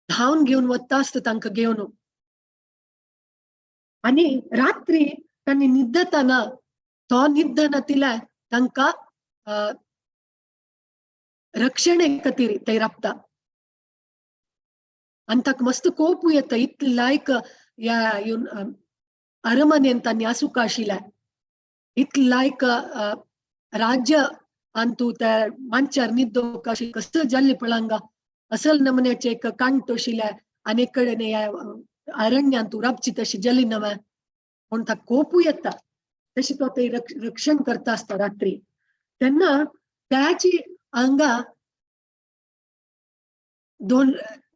धांवन घेवन वता आसता तांकां घेवन. आनी रात्री तांणी न्हिदतना तो न्हिदना तिला तांकां रक्षणे खातीर थंय राबता. आनी ताका मस्त कोपू येता, इतले लायक ह्या अरमनेन तांणी आसूंक आशिल्लें, इतले लायक राज्य आनी तूं त्या मांचार न्हिदोवंक अशें कसं जाल्लें पळय असल नमुन्याचें एक कांट आशिल्लें आनी एक कडेन ह्या अरण्यांत तूं राबची तशी जाली नवें म्हूण ताका कोपू येता. तशें तो थंय रक्षण करता आसता रात्री. तेन्ना त्याची हांगा दोन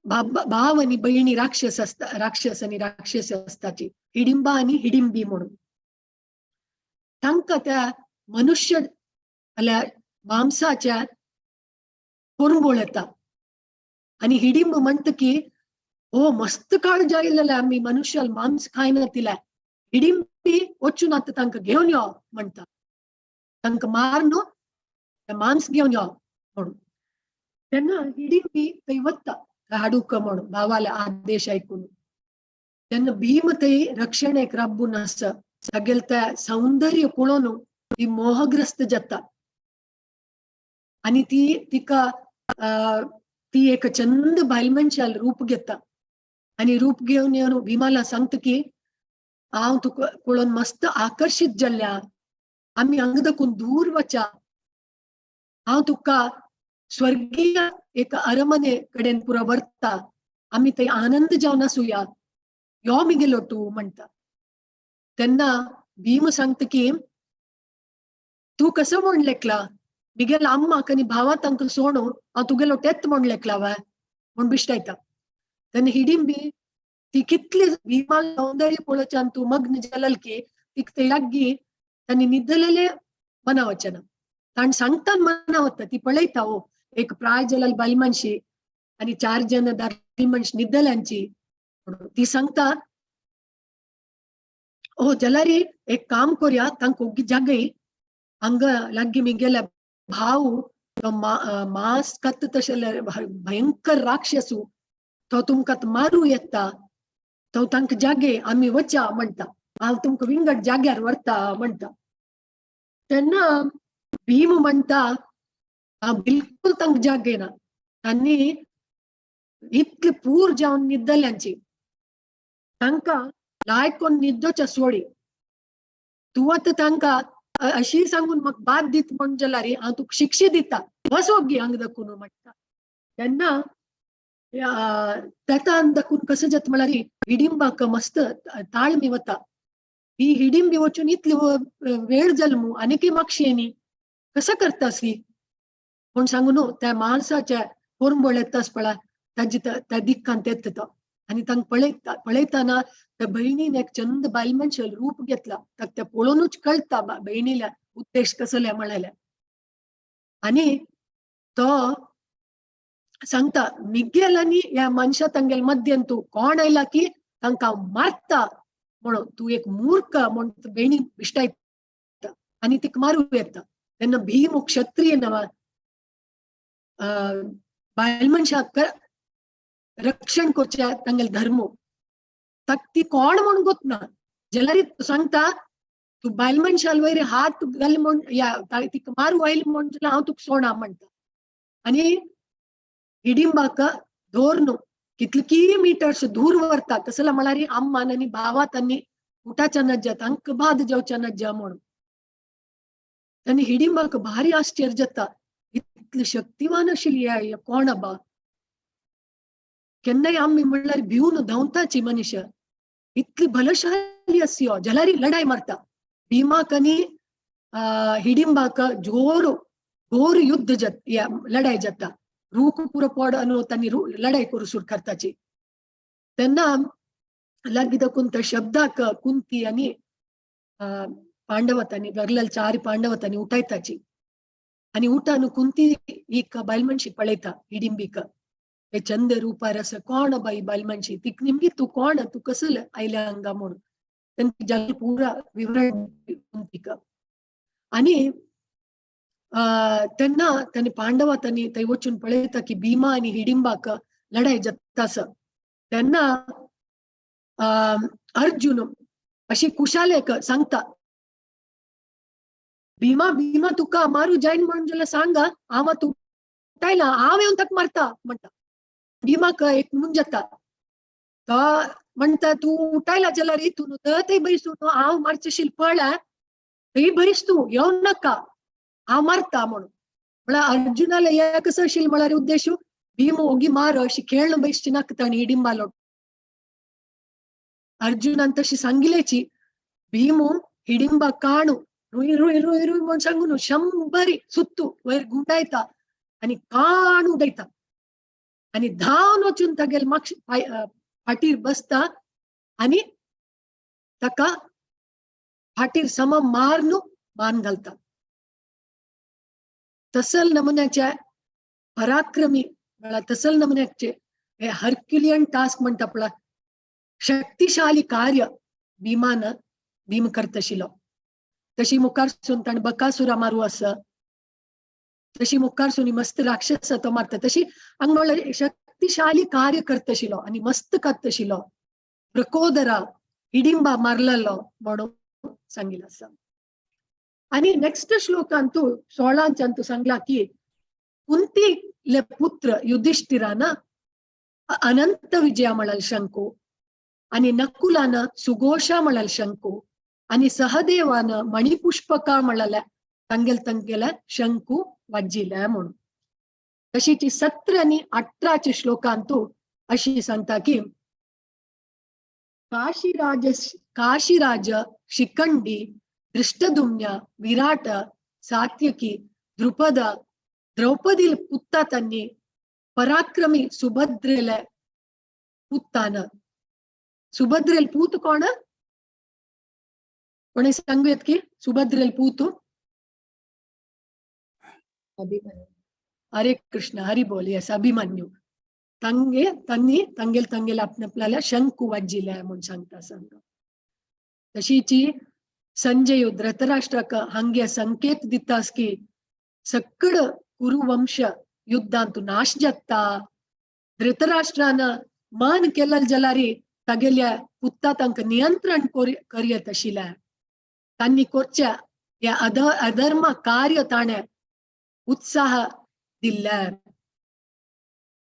भाव आनी भयणी राक्षस आसता, राक्षस आनी राक्षस आसताची, हिडिंबा आनी हिडिंबी म्हणून. तांकां त्या मनुष्य जाल्यार मांसाच्या कोरंबोळ येता आनी हिडिंब म्हणटा की ओ मस्त काळ जायलेले आमी मनुष्याल मांस खायना तिला, हिडिंबी वचून आतां तांकां घेवन यो म्हणटा, तांकां मार न्हू मांस घेवन यो म्हणून. तेन्ना हिडिंबी थंय वता हाडूंक म्हणून भावाले आदेश आयकून. तेन्ना भीम थंय रक्षणेक राबून आसा, तागेले त्या सौंदर्य पळोवन ती मोहग्रस्त जाता आनी ती तिका ती एक चंद बायल मनशाल रूप घेता आनी रूप घेवन येवन भीमाला सांगता की हांव तुका पळोवन मस्त आकर्शीत जाल्ल्या, आमी हांगा दाखून दूर वचा, हांव तुका स्वर्गीय एक अरमने कडेन पुरो व्हरता, आमी थंय आनंद जावन आसुया, यो मिगेलो तूं म्हणटा. तेन्ना भीम सांगता की तूं कसो म्हण लेखला मिगेल अम्माक आनी भावा तांकां सोणू हांव तुगेलो तेत म्हण लेखला वा म्हूण बिश्टायता. तेन्ना हिडिंबी ती कितली भीमा सौंदर्य पळोवच्यान तूं मग्न जालल की तिका थंय लागीं तांणी न्हिदलेले मना वचना, ताणें सांगतान मना वता. ती पळयता ओ एक प्राय जालेली बायल मनशी आनी चार जन दादली मनशी न्हिदल्यांची. ती सांगता ओ जाल्यार एक काम करुया, तांकां ओगी जागय, हांगा लागीं मिगेल्या भाव तो मांस खाता तशें भयंकर राक्षसू, तो तुमकां मारू येता, तो तांकां जागे आमी वचा म्हणटा, हांव तुमकां विंगड जाग्यार व्हरता म्हणटा. तेन्ना भीम म्हणटा हांव बिलकुल तांकां जागयना, तांणी इतले पूर जावन न्हिदल्यांची, तांकां लायक कोन्न न्हिदोच्या सोडी, तूं आतां तांकां अशी सांगून म्हाका बाद दीत म्हण जाल्यार हांव तुका शिक्षा दिता, बस ओगी हांगा दाखून म्हणटा. तेन्ना तेतान दाखून कसो जाता म्हळ्यार हिडिंबाक मस्त ताळमी वता. ही हिडिंबी वचून इतली वेळ जाल मू आनीकय मागशी न्ही कसो करतासी म्हूण सांगू न्हू. त्या माणसाच्या कोरंबळ येतास पळय ताजी त्या दिक्कान येता तो आनी तांकां पळयता पळयतना त्या भयणीन एक चंद बायल मनशाल रूप घेतला. ताका तें पळोवनूच कळटा भयणील्या उद्देश कसले म्हळेले. आनी तो सांगता मिगेल आनी ह्या मनशा तांगेल मध्यन तूं कोण आयला की तांकां मारता म्हणून, तूं एक मूर्ख म्हूण भयणी बिश्टायता आनी तिका मारू येता. तेन्ना भीम क्षत्रिय नवा बायल मनशाक रक्षण करच्या तांगेले धर्म, ताका ती कोण म्हूण गोतना जाल्यार सांगता तूं बायल मनशाल वयर हात घाल म्हूण या तिका मारू आयली म्हूण जाल्यार हांव तुका सोडना म्हणटा. आनी हिडिंबाक धोरनु कितली मिटर्स दूर व्हरता. कसला म्हळ्यार अम्मान आनी भावा तांणी उठाच्या नज्जा तांकां बाद जावच्या नज्जा म्हणून. आनी हिडिंबाक भारी आश्चर्य जाता, इतली शक्तिवान आशिल्ली कोण बा. केन्नाय आमी म्हणल्यार भिवन धांवताची मनीस, इतली बलशाली आसी हो जाल्यार लढाई मारता. भीमाक आनी हिडिंबाक जोर घोर युद्ध लढाई जाता. रूख पुरो पड अनु तांणी लढाई करू सुरू करताची. तेन्ना लागीं दाखून त्या शब्दाक कुंती आनी पांडव तांणी गरलेल चार पांडव तांणी उठायताची. आनी उठान कुंती एक बायल मनशी पळयता हिडिंबीक, हे चंद रुपार आसा कोण बाई बायल मनशी, तिका निमगी तूं कोण, तूं कसले आयल्या हांगा म्हणून. तेन्ना जग पुरा विवरण कुंतीक. आनी तेन्ना तांणी पांडवा तांणी थंय वचून पळयता की भीमा आनी हिडिंबाक लढाई जाता आसा. तेन्ना अर्जुन अशी कुशालेक सांगता, भीमा भीमा तुका मारू जायन म्हण जाल्यार सांग, हांव तूं उठायला हांव येवन ताका मारता म्हणटा. भीमाक एक मुंज जाता, तो म्हणटा तूं उठायला जाल्यार तूं थंय बैस तूं, हांव मारचेशील पळय थंय बरीस तूं येवं नाका, हांव मारता म्हणून. म्हळ्यार अर्जुनाले हे कसो आशिल्लो म्हळ्यार उद्देश भीम ओगी मार अशी खेळण बैसची नाका ताणी हिडिंबालो. अर्जुनान तशी सांगिलेची भीमू हिडिंबा काणू रुय रुय रुय रुय म्हूण सांगून 100 सुत्तू वयर गुंडायता आनी काण उडयता आनी धांवन वचून तागेले मागशी फाटीर बसता आनी ताका फाटीर सम मारनू मान घालता. तसल नमुन्याच्या पराक्रमी म्हळ्यार तसल नमुन्याचे हे हर्क्युलियन टास्क म्हणटा पळय, शक्तिशाली कार्य भीमान भीम करतशिलो. तशी मुखारसून ताणें बकासुरा मारू आसा, तशी मुखारसून मस्त राक्षस तो मारता, तशी हांगा म्हळ्यार शक्तिशाली कार्य करतशिलो आनी मस्त करतशिलो. प्रकोदरा हिडिंबा मारलेलो म्हणून सांगिल्लें आसा. आनी नेक्स्ट श्लोकांतू 16च्यान सांगला की कुंतीले पुत्र युधिष्ठिरान अनंत विजया म्हळ्यार शंकू आनी नकुलान सुघोषा म्हळ्यार शंकू आनी सहदेवान मणिपुष्पका म्हळ्यार तांगेल तांगेले शंकू वाजिले म्हणून. तशीच 17 आनी 18 श्लोकांतू अशी सांगता की काशीराज शिखंडी दृष्टदुम्न विराट सात्यकी द्रुपद द्रौपदी पुत्ता तांनी पराक्रमी सुभद्रेले पुत्तान. सुभद्रेल पूत कोण? कोणी सांगूयात की सुभद्रेल पूत? अभिमन्यू. हरे कृष्ण हरी बोल. येस, अभिमन्यू. तांगे तांनी तांगेल तांगेल आपल्या आपल्याला शंकू वाजिले म्हणून सांगता सांग. तशीची संजय धृतराष्ट्राक हांगे संकेत दितास की सकड कुरुवंश युद्धांतु नाश जाता. धृतराष्ट्रान मान केलल जलारी तागेल्या पुत्ता तांकां नियंत्रण करयत आशिल्लें. तांणी करच्या ह्या अधर्म कार्य ताणें उत्साह दिल्ले,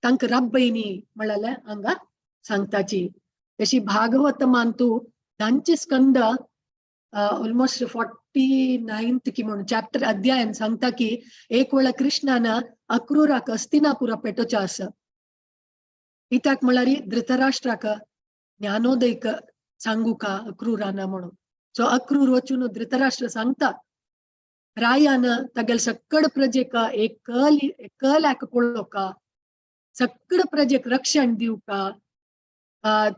तांकां रब्बयनी म्हळ्यार हांगा सांगताची. तशी भागवत मानतू तांचे स्कंद ऑलमोस्ट 59th की म्हणून चॅप्टर अध्यायान सांगता की एक वेळा कृष्णान अक्रूराक हस्तिनापुरा पेटोवचें आसा. कित्याक म्हळ्यार धृतराष्ट्राक ज्ञानोदयक सांगू का अक्रूरान म्हणून. सो अक्रूर वचून धृतराष्ट्र सांगता रायान तागेले सक्कड प्रजेक एकल एकल्याक पळोवका, सक्कड प्रजेक रक्षण दिवका,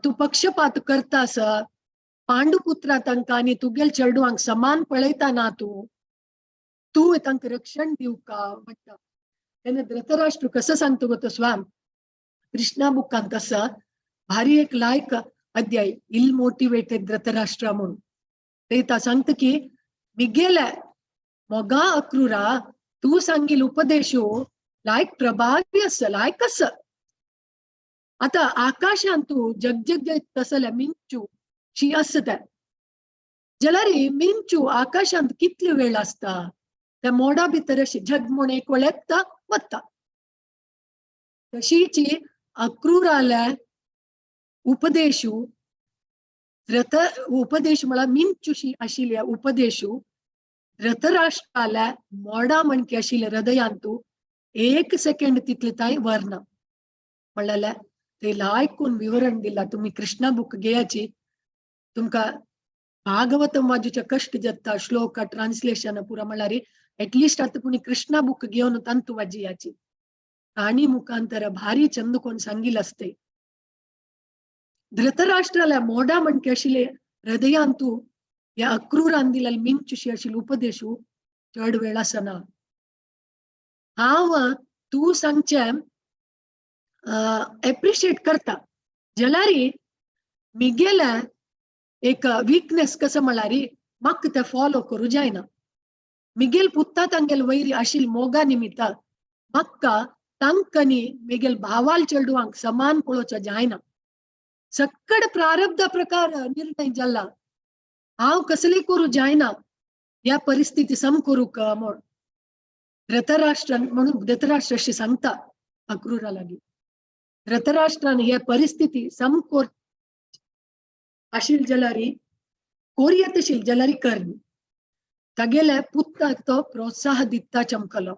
तूं पक्षपात करता आसा, पांडुपुत्रा तांकां आनी तुगेल चेडवांक समान पळयता ना तूं, तूं तांकां रक्षण दिवका म्हणटा. तेन्ना धृतराष्ट्र कसो सांगता गो तो स्वाम कृष्णा बुकान कसं भारी एक लायक अध्याय इल मोटिवेटेड धृतराष्ट्र म्हणून. ते सांगता की मिगेले मोगा अक्रूरा तूं सांगील उपदेशो लायक प्रभावी आसा, लायक आसा. आतां आकाशांत तूं जगजग तसले मिंचू शी आसा तें जाल्यार मिंचू आकाशांत कितले वेळ आसता, त्या मोडा भितर अशी जग म्हूण एक वेळ येता वता. तशीची अक्रूराल्या उपदेशू धृत उपदेश म्हळ्यार मिंचुशी आशिल्ल्या उपदेशू धृतराष्ट्राल्या मोडा म्हणकी आशिल्ल्या हृदयांतू एक सेकंड तितले तांय वरना म्हणल्यार ते लायकून विवरण दिला. तुमी कृष्णा बुक घेयाची, तुमकां भागवतम वाजूचे कश्ट जाता श्लोक ट्रान्सलेशन पुरा म्हणल्यार एटलिस्ट आतां पुणी कृष्णा बुक घेवन तांतू वाजियाची काणी मुखांतर भारी चंद कोण सांगील असते. धृतराष्ट्राला मोडा म्हणके आशिल्ले हृदयांतू ह्या अक्रूरान दिलेले मिंचुशी आशिल्ले उपदेशू चड वेळ आसना. हांव तूं सांगचें एप्रिशिएट करता जाल्यार मिगेले एक वीकनेस कसो म्हळ्यार म्हाका तें फॉलो करूं जायना. मिगेल पुत्ता तांगेल वैरी आशिल्ले मोगा निमित्ता म्हाका तांकांनी मिगेल भावाल चेडवांक समान पळोवचो जायना. सक्कड प्रारब्ध प्रकार निर्णय जाला, हांव कसले करूं जायना ह्या परिस्थिती सम करूंक म्हूण धृतराष्ट्रान म्हणून धृतराष्ट्र अशें सांगता अक्रूरा लागीं. धृतराष्ट्रान हे परिस्थिती सम कोर आशिल्ली जाल्यार कोरयेत आशिल्ली जाल्यार करनी तागेल्या पुताक तो प्रोत्साह दिता चमकलो.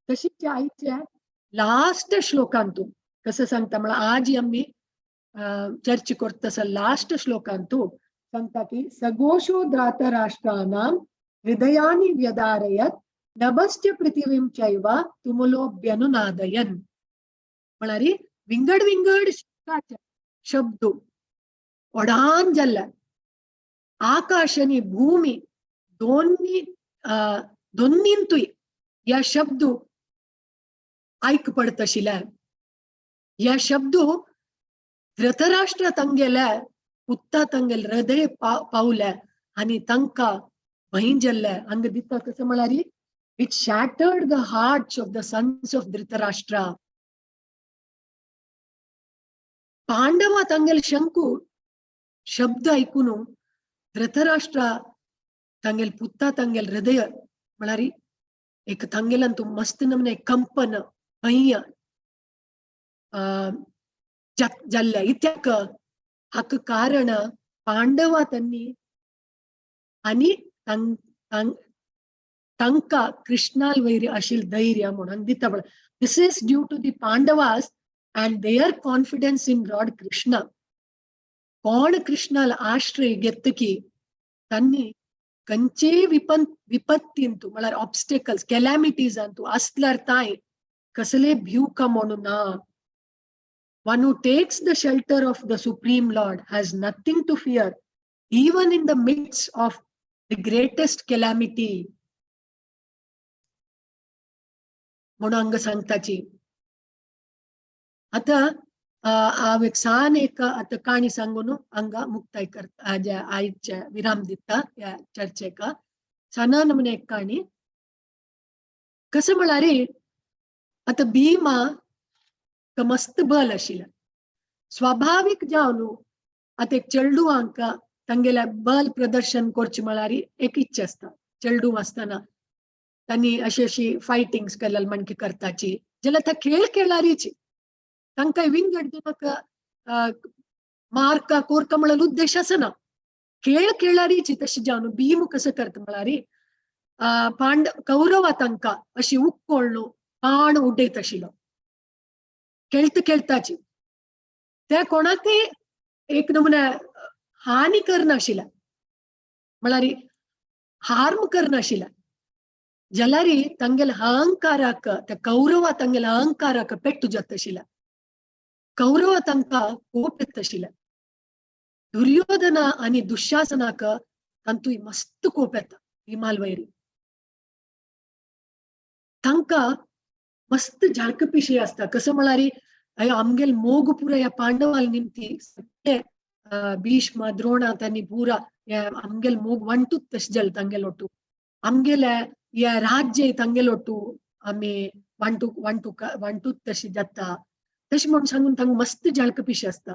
तशीच आयच्या लास्ट श्लोकांतू कसं सांगता म्हळ्यार आज आमी चर्चा करता तसं लास्ट श्लोकांतू सांगता की सगोशो धार्तराष्ट्राणां हृदयानि व्यदारयत नभश्च पृथिवीं चैव तुमुलोऽभ्यनुनादयन्. म्हळ्यार विंगड विंगड शब्द व्हडान जाल्ले आकाश आनी भूमी दोन्ही दोन्हींतूय ह्या शब्द आयक पडत आशिल्ले. ह्या शब्द धृतराष्ट्र तांगेले पुत्ता तांगेले हृदय पावले आनी तांकां भंय जाल्ले. हांगा दिता कसं म्हळ्यार it shattered the hearts of the sons of Dhritarashtra. Pandava तांगेले शंकू शब्द आयकून धृतराष्ट्र तांगेले पुत्ता तांगेले हृदय म्हळ्यार एक तांगेल्यान तूं मस्त नमने कंपन भंय जाल्ले. इत्याक हाका कारण पांडवा तांणी आनी तांकां कृष्णाल वैर आशिल्लें धैर्य म्हणून दिता. This is due to the Pandavas and their confidence in Lord Krishna. कोण कृष्णाल आश्रय घेतकी तांणी खंयचेय विपत्तींतू म्हळ्यार ऑब्स्टेकल्स कॅलॅमिटीजांतू आसल्यार तांय कसले भिवका म्हणून ना. One who takes the shelter of the Supreme Lord has nothing to fear, even in the midst of the greatest calamity. म्हणून हांगा सांगताची. आतां हांव एक सान एक आतां काणी सांगून हांगा मुक्ताय करता, आयचे विराम दिता ह्या चर्चेक. साना नमुने एक काणी कसं म्हळ्यार आतां भीमा मस्त बल आशिल्लें स्वाभावीक जावन आतां एक चेडवांक तांगेल्या बल प्रदर्शन करचें म्हळ्यार एक इच्छा आसता. चेडूं आसतना तांणी अशी अशी फायटिंग्स केल्यार माणकी करताची जाल्यार ते खेळ खेळारीची तांकां विंगड दिवपाक मार्का कोरका म्हळ्यार उद्देश आसना, खेळ खेळारीची तशी जावन भीम कसो करता म्हळ्यार पांड कौरवा तांकां अशी उक्कोळ्ळो पाण उडयत आशिल्लो खेळत खेळताची. त्या कोणाकय एक नमुने हानी करनाशिल्ले म्हळ्यार हार्म करनाशिल्ले, जाल्यार तांगेले अहंकाराक त्या कौरवा तांगेले अहंकाराक पेट्टू जाता आशिल्ले. कौरवा तांकां कोप येता आशिल्ले. दुर्योधना आनी दुशासनाक तांतूय मस्त कोप येता भीमाल वैरी. तांकां मस्त झाळक पिशी आसता. कसो म्हळ्यार आमगेल मोग पुरा ह्या पांडवाल निमती सगळे भीष्म द्रोणा तांणी पुरा आमगेल मोग वांटूच तशें जालें तांगेल ಒಟ್ಟು, आमगेले ह्या राज्य तांगेल ಒಟ್ಟು आमी वांटूक वांटूक वांटूच तशें जाता तशें म्हणून सांगून तांकां मस्त झाळक पिशी आसता.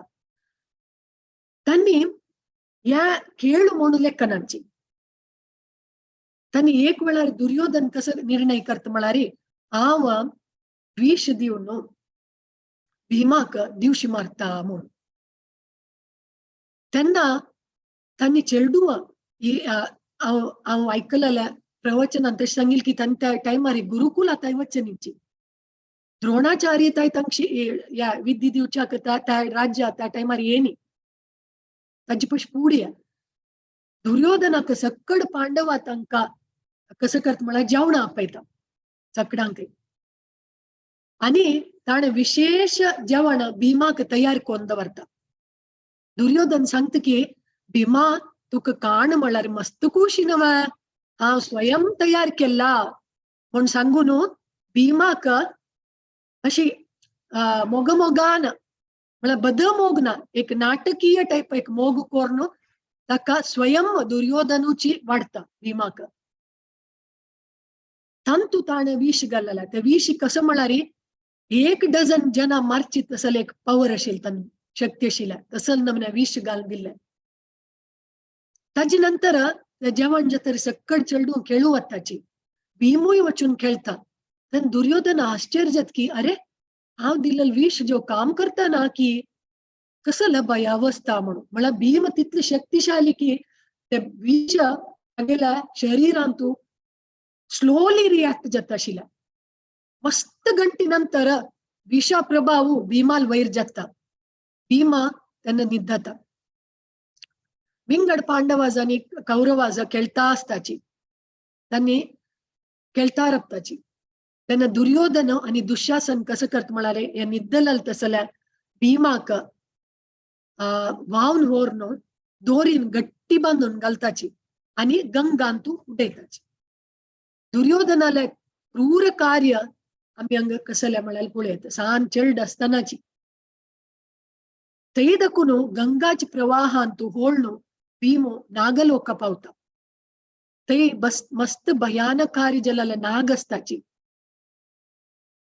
तांणी ह्या खेळ म्हणून लेखनाची तांणी एक वेळार दुर्योधन कसो निर्णय करता म्हळ्यार हांव विष दिवन भीमाक दिवशी मारता म्हणून. तेन्ना तांणी चेडुवा हांव हांव आयकलेल्या प्रवचनान तशें सांगिल की तांणी त्या टायमार गुरुकुला थंय वचचे न्ही. द्रोणाचार्य ताय तांची ह्या विद्या दिवच्याक त्या राज्या त्या टायमार येनी ताजी पशी पुढे दुर्योधनाक सक्कड पांडवा तांकां कसं करता म्हळ्यार जेवणां आपयता सगळ्यांक आनी ताणें विशेष जेवण भीमाक तयार करून दवरता. दुर्योधन सांगता की भीमा तुका काण म्हळ्यार मस्त खुशी नव हांव स्वयं तयार केला म्हूण सांगून भीमाक अशी मोगमोगान म्हळ्यार बद मोग ना एक नाटकीय टायप एक मोग करून ताका स्वयं दुर्योधनुची वाडटा भीमाक. तांतू ताणें विष घालला. ते विष कसं म्हळ्यार एक डझन जना मारची तसले एक पावर आशिल्ली तांकां शक्ती आशिल्ल्या तसल नमने विष घालून दिल्लें. ताजे नंतर जेवण जातरी सक्कड चेडूं खेळूं वताची भीमूय वचून खेळता. तेन्ना दुर्योधन आश्चर्य जाता की अरे हांव दिल्लें विष जो काम करता ना की कसो लबा अवस्था म्हणून. म्हळ्यार भीम तितली शक्तिशाली की ते विष तागेल्या शरीरांतू स्लोली रिॲक्ट जाता आशिल्लें. मस्त गंटी नंतर विषा प्रभाव भीमाल वयर जाता. भीमा तेन्ना निद्दता. विंगड पांडवाज आनी कौरवाज खेळता आसताची तांणी खेळता रपताची. तेन्ना दुर्योधन आनी दुशासन कसं करता म्हळ्यार हे निद्दलल तसल्या भीमाक व्हांवन व्हरून दोरीन गट्टी बांदून घालताची आनी गंगांतू उडयताची. दुर्योधनाले क्रूर कार्य आमी हांगा कसले म्हळ्यार पळयत सान चेल्ड आसतनाची. थंय दाखून गंगाच्या प्रवाहांतू होळ्ळू भीमो नागलोक पावता. थंय बस मस्त भयानकारी जलले नाग आसताची.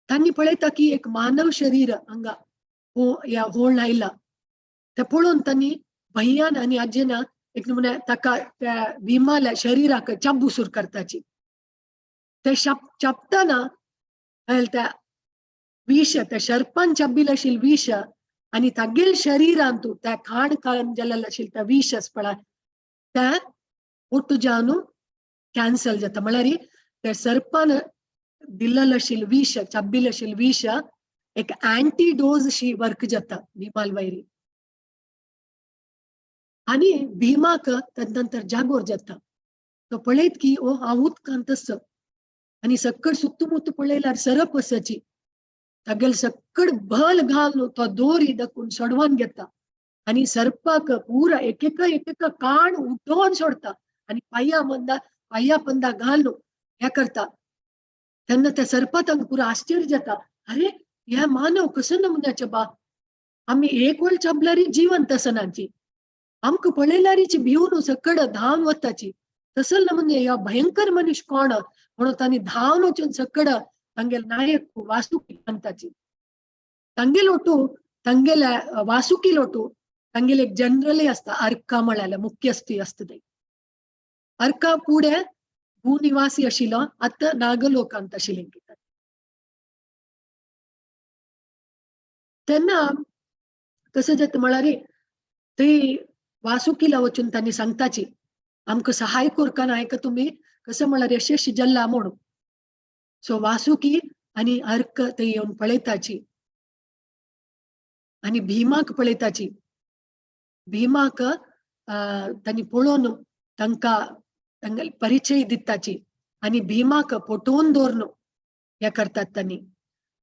तांणी पळयता की एक मानव शरीर हांगा ह्या होळ्ळ आयला. ते पळोवन तांणी भंयान आनी आजेन एक नमुने ताका त्या भीमाल्या शरीराक चाबू सुरू करताची. ते चापतना त्या विष त्या शर्पान चाबिल आशिल्लें विष आनी तागेल शरीरांतू त्या खाण खाण जाल्लें आशिल्लें त्या विष आसा पळय त्या ಒಟ್ಟು जावन कॅन्सल जाता. म्हळ्यार त्या सर्पान दिल्लें आशिल्लें विष चाबिल्लें आशिल्लें विष एक अँटीडोज शी वर्क जाता भीमाल वैरी. आनी भीमाक तदनंतर जागोर जाता. तो पळयत की ओ हांव उदकांत आसा आनी सक्कड सुत्तुमुत्तु पळयल्यार सरप आसाची. तागेल सक्कड बल घालून तो दोरी दाखून सोडवान घेता आनी सर्पाक पुरा एकेका एकेका काण उठोवन सोडता आनी पांया मंदा पांया पंदा घालून हें करता. तेन्ना त्या सर्पा तांकां पुरा आश्चर्य जाता. अरे ह्या मानव कसो नमुन्याचे बा आमी एक वेळ चाबल्यारी जिवंत आसनाची आमकां पळयल्यारीची भिवन सकड धांवन वताची तसल नमुने ह्या भयंकर मनीस कोण म्हणून तांणी धांवन वचून सकड तांगेल नायक वासुकी म्हणटाची. तांगेल ಒಟ್ಟು तांगेल्या वासुकी लोटू तांगेल एक जनरली आसता अर्का म्हळ्यार मुख्यस्थी आसता. अर्का पुढे भूनिवासी आशिल्लो आतां नागलोकांत आशिल्लें. तेन्ना कसं जाता म्हळ्यार थंय वासुकीला वचून तांणी सांगताची आमकां सहाय कोरका नायक तुमी कसं म्हळ्यार यशस्वी जल्ला म्हणून. सो वासुकी आनी अर्क ते येवन पळयताची आनी भीमाक पळयताची. भीमाक तांणी पळोवन तांकां तांगेले परिचय दिताची आनी भीमाक पोटोवन दवरून हें करतात तांणी.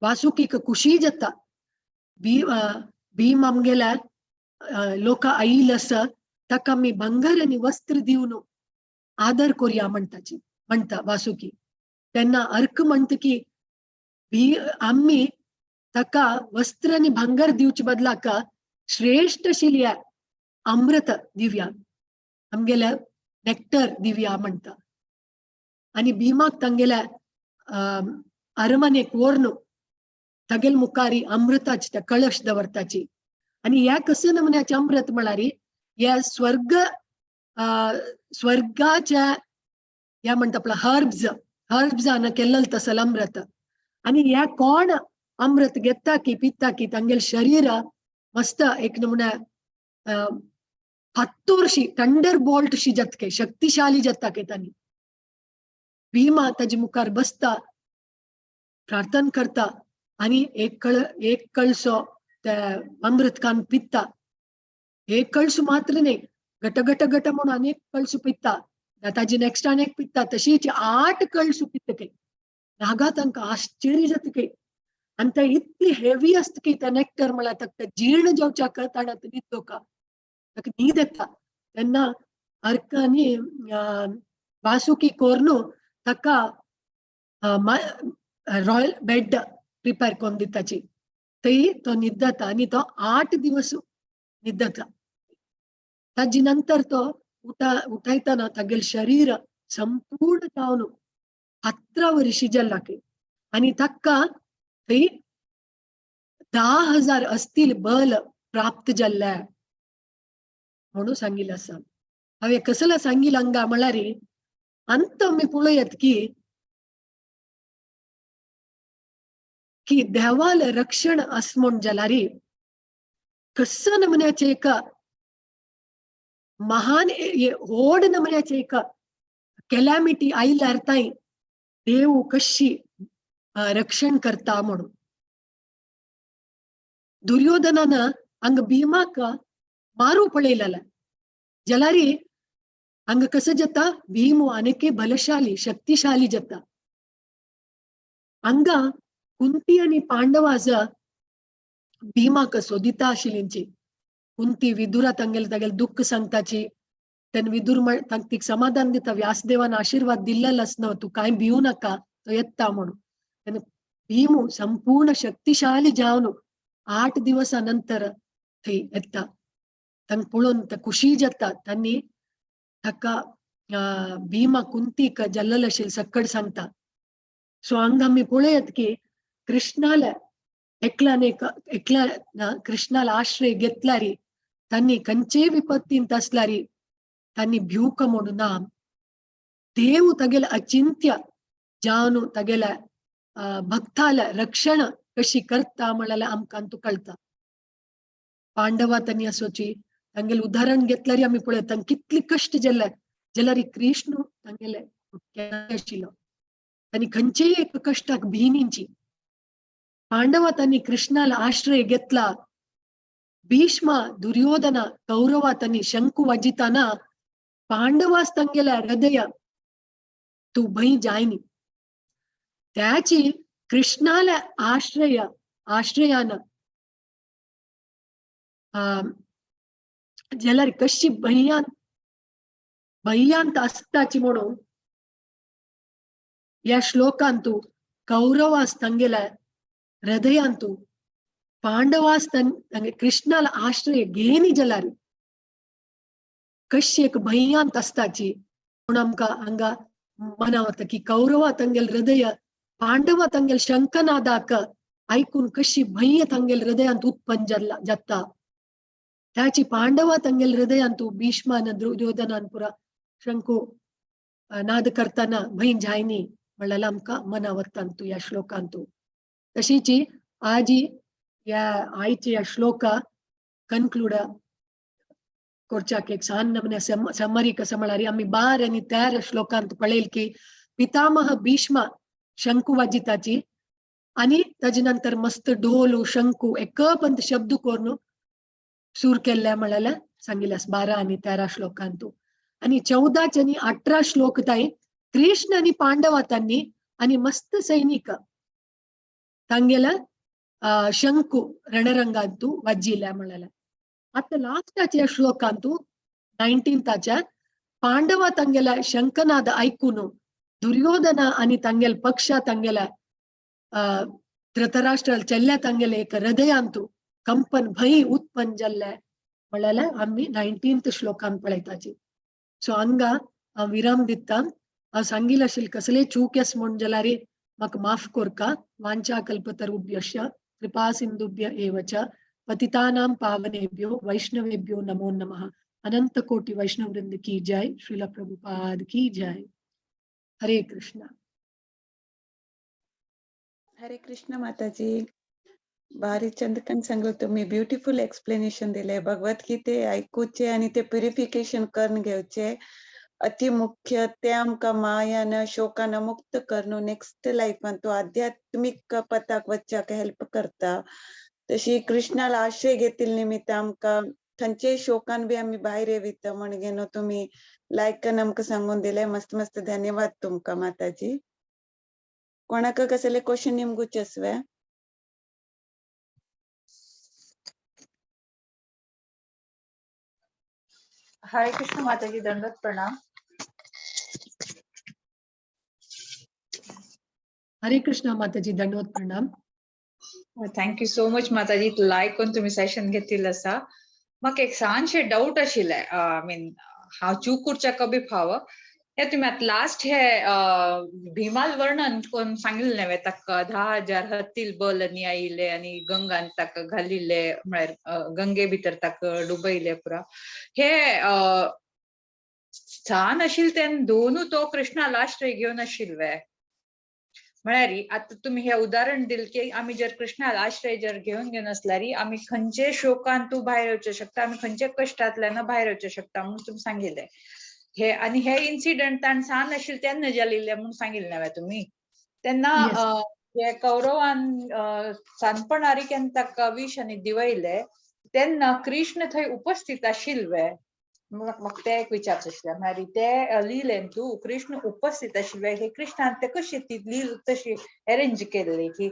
वासुकीक खुशी जाता भीम आमगेल्या लोक आयिल्लो आसा ताका आमी भांगर आनी वस्त्र दिवन आदर कोरया म्हणटाची म्हणटा वासुकी. तेन्ना अर्क म्हणटा की आमी ताका वस्त्र आनी भांगर दिवचे बदलाक श्रेश्ठ आशिल्ल्या अमृत दिवया, आमगेल्या नेक्टर दिवया म्हणटा. आनी भीमाक तांगेल्या अरमनेक व्हरून तागेल मुखारी अमृताची त्या कळश दवरताची. आनी ह्या कसं नमुन्याचें अमृत म्हळ्यार ह्या स्वर्ग स्वर्गाच्या ह्या म्हणटा आपला हर्ब्स हर्ब्सान केल्लें तसलें अमृत. आनी ह्या कोण अमृत घेता की पिता की तांगेले शरीर मस्त एक नमुन्या फात्तोरशी थंडर बोल्ट शी जातके शक्तिशाली जाता के तांणी. भीमा ताजे मुखार बसता प्रार्थना करता आनी एक कळसो त्या अमृत कान पिता. एक कळसो मात्र न्ही घट घट घट म्हणून अनेक कळसो पिता, ताजी नेक्स्ट अनेक पिता, तशीच 8 कळसो पिता. नागा तांकां आश्चर्य जाता की आनी ते इतली हेवी आसता की त्या नेक्टर म्हळ्यार ताका जीर्ण जावच्याक ताणें न्हिदोका ताका न्हीद येता. तेन्ना अर्क आनी वासुकी कोरून ताका रॉयल बेड प्रिपेर करून दिताची. थंय तो न्हिदता आनी तो 8 दिवस न्हिदता. ताजे नंतर तो उठायतना तागेलें शरीर संपूर्ण जावन फातरा शिजल्ला आनी ताका थंय 10,000 असतील बल प्राप्त जाल्लें म्हणून सांगिल्लें आसा. हांवें कसलें सांगिल्लें हांगा म्हळ्यार अंत आमी पळयात की की देवाल रक्षण आस म्हूण जाल्यार कसं नमुन्याचें एक महान व्हड नमुन्याचें एक कॅलॅमिटी आयल्यार तांय देव कशी रक्षण करता म्हणून. दुर्योधनान हांगा भीमाक मारू पळयलेलें जाल्यार हांगा कसं जाता भीम आनीकय बलशाली शक्तिशाली जाता. हांगा कुंती आनी पांडवाज भीमाक सोदिता आशिल्लींची. कुंती विदुरा तांगेले तागेले दुःख सांगताची. तेन्ना विदुर तिका समाधान दिता, व्यासदेवान आशिर्वाद दिल्लेलो आसना तूं कांय भिवू नाका तो येता म्हणून. तेन्ना भीमू संपूर्ण शक्तिशाली जावन 8 दिवसा नंतर थंय येता. तांकां पळोवन ते खुशी जाता. तांणी ताका भीमा कुंतीक जाल्लेलें आशिल्लें सक्कड सांगता. सो हांगा आमी पळयात की कृष्णाला एकल्यान एकल्या कृष्णाला आश्रय घेतल्यार तांणी खंयचेय विपत्तींत आसल्यार तांणी भिवका म्हणून ना. देव तागेले अचिंत्य जावन तागेल्या भक्ताला रक्षण कशी करता म्हळ्यार आमकां तूं कळटा. पांडवा तांणी आसोची तांगेले उदाहरण घेतल्यार आमी पळयता तांकां कितले कश्ट जाले जाल्यार कृष्ण तांगेले आशिल्लो आनी खंयचेय एक कश्टाक भिनींची. पांडवा तांणी कृष्णाला आश्रय घेतला. भीष्म दुर्योधन कौरवा तांणी शंಕು वाजिताना पांडवास तांगेल्या हृदय तूं भंय जायनी. त्याची कृष्णाला आश्रय आश्रयान जाल्यार कशी भंयान भंयांत आसताची म्हणून ह्या श्लोकांतू कौरवास तांगेल्या हृदयांतू पांडवास तांगे कृष्णाला आश्रय घेनी जाल्यार कशी एक भंयांत आसताची म्हूण आमकां हांगा मना वता की कौरवा तांगेले हृदय पांडवा तांगेले शंखनादाक आयकून कशी भंय तांगेले हृदयांत उत्पन्न जाता. त्याची पांडवा तांगेले हृदयांतू भीष्मान दुर्योधनान पुरा शंಕು नाद करताना भंय जायनी म्हणल्यार आमकां मना वता ह्या श्लोकांतू. तशीच आजी ह्या आयचे ह्या श्लोका कन्क्लूड कोरच्याक एक सान नमने समरी कसं म्हळ्यार आमी 12 आनी 13 श्लोकांत पळयल की पितामह भीष्म शंकू वाजिताची आनी ताजे नंतर मस्त ढोल शंकू एकपंत शब्द करून सूर केल्ल्या म्हळ्यार सांगिल्लें 12 आनी 13 श्लोकांतू. आनी 14 आनी 18 श्लोक ताई कृष्ण आनी पांडवा तांनी आनी मस्त सैनिक तांगेला शंकू रणरंगांतू वाजिल्ल्या म्हळ्यार. आतां लास्टाच्या श्लोकांतू 19ताच्या पांडवा तांगेला शंखनाद ऐकून दुर्योधन आनी तांगेल पक्ष तांगेला धृतराष्ट्र चल्ल्या तांगेले एक हृदयांतू कंपन भंय उत्पन्न जाल्ले म्हळ्यार आमी 19th श्लोकान पळयताची. सो हांगा हांव विराम दिता. हांव सांगिल्लें आशिल्लें कसलेय चूक आस म्हूण जाल्यार म्हाका माफ कोरका. वांछा कल्पतरुभ्यश्च कृपा सिंधुभ्य एव च पतितानां पावनेभ्यो वैष्णवेभ्यो नमो नमः. अनंत कोटि वैष्णव वृंद की जय. श्रील प्रभुपाद की जय. हरे कृष्ण. हरे कृष्ण माताजी. भारी चंदकन सांगलो तुम्ही, ब्युटिफुल एक्सप्लेनेशन दिले. भगवद्गीते ऐकूचे आणि ते प्युरिफिकेशन करून घेवचे अति मुख्य, ते आमकां मायान शोकान मुक्त करून नेक्स्ट लायफान तो आध्यात्मिक पथाक वच्चाक हेल्प करता. तशी कृष्णाला आश्रय घेतील निमित्त आमकां खंयचेय शोकान बी आमी भायर येविता म्हणगे न्हू तुमी लायकन आमकां सांगून दिले. मस्त मस्त धन्यवाद तुमकां माताजी. कोणाक कसले क्वेश्चन निमगुचे आसवे? हरे कृष्ण माताजी, दंडवत प्रणाम. हरे कृष्ण माताजी, दंडवत प्रणाम. Thank you so much माताजी, लायक करून तुम्ही सेशन घेतिल्लें आसा. म्हाका एक ल्हानशें डावट आशिल्लें, I mean हांव चूक करच्याक बी फावो. हे तुम्ही आतां लास्ट हे भीमाल वर्णन करून सांगिल्लें न्हय ताका 10,000 हत्तील बल आनी आयिल्ले आनी गंगान ताका घालिल्ले, म्हळ्यार गंगे भितर ताका डुबयले पुरा. हे सान आशिल्ले तेन्ना दोनू तो कृष्णा लास्ट घेवन आशिल्ले. म्हळ्यार आतां तुमी हे उदाहरण दिल की आमी जर कृष्णाल आश्रय जर घेवन घेवन आसल्यार आमी खंयचे शोकान तूं भायर येवचें शकता, आमी खंयचे कश्टांतल्यान भायर येवचें शकता म्हणून तुमी सांगिल्लें. हे आनी हे इन्सिडंट ताण सान आशिल्ले तेन्ना जालिल्ले म्हणून सांगिल्लें न्हय तुमी. तेन्ना हे कौरवान सानपणारी केन्ना ताका विश आनी दिवयले तेन्ना कृष्ण थंय उपस्थित आशिल्ले. म्हाका तें एक विचारचें आशिल्लें, म्हळ्यार ते लिलेन तूं कृष्ण उपस्थित आशिल्ले, हे कृष्णान ते कशी ती लील तशी अरेंज केल्ली की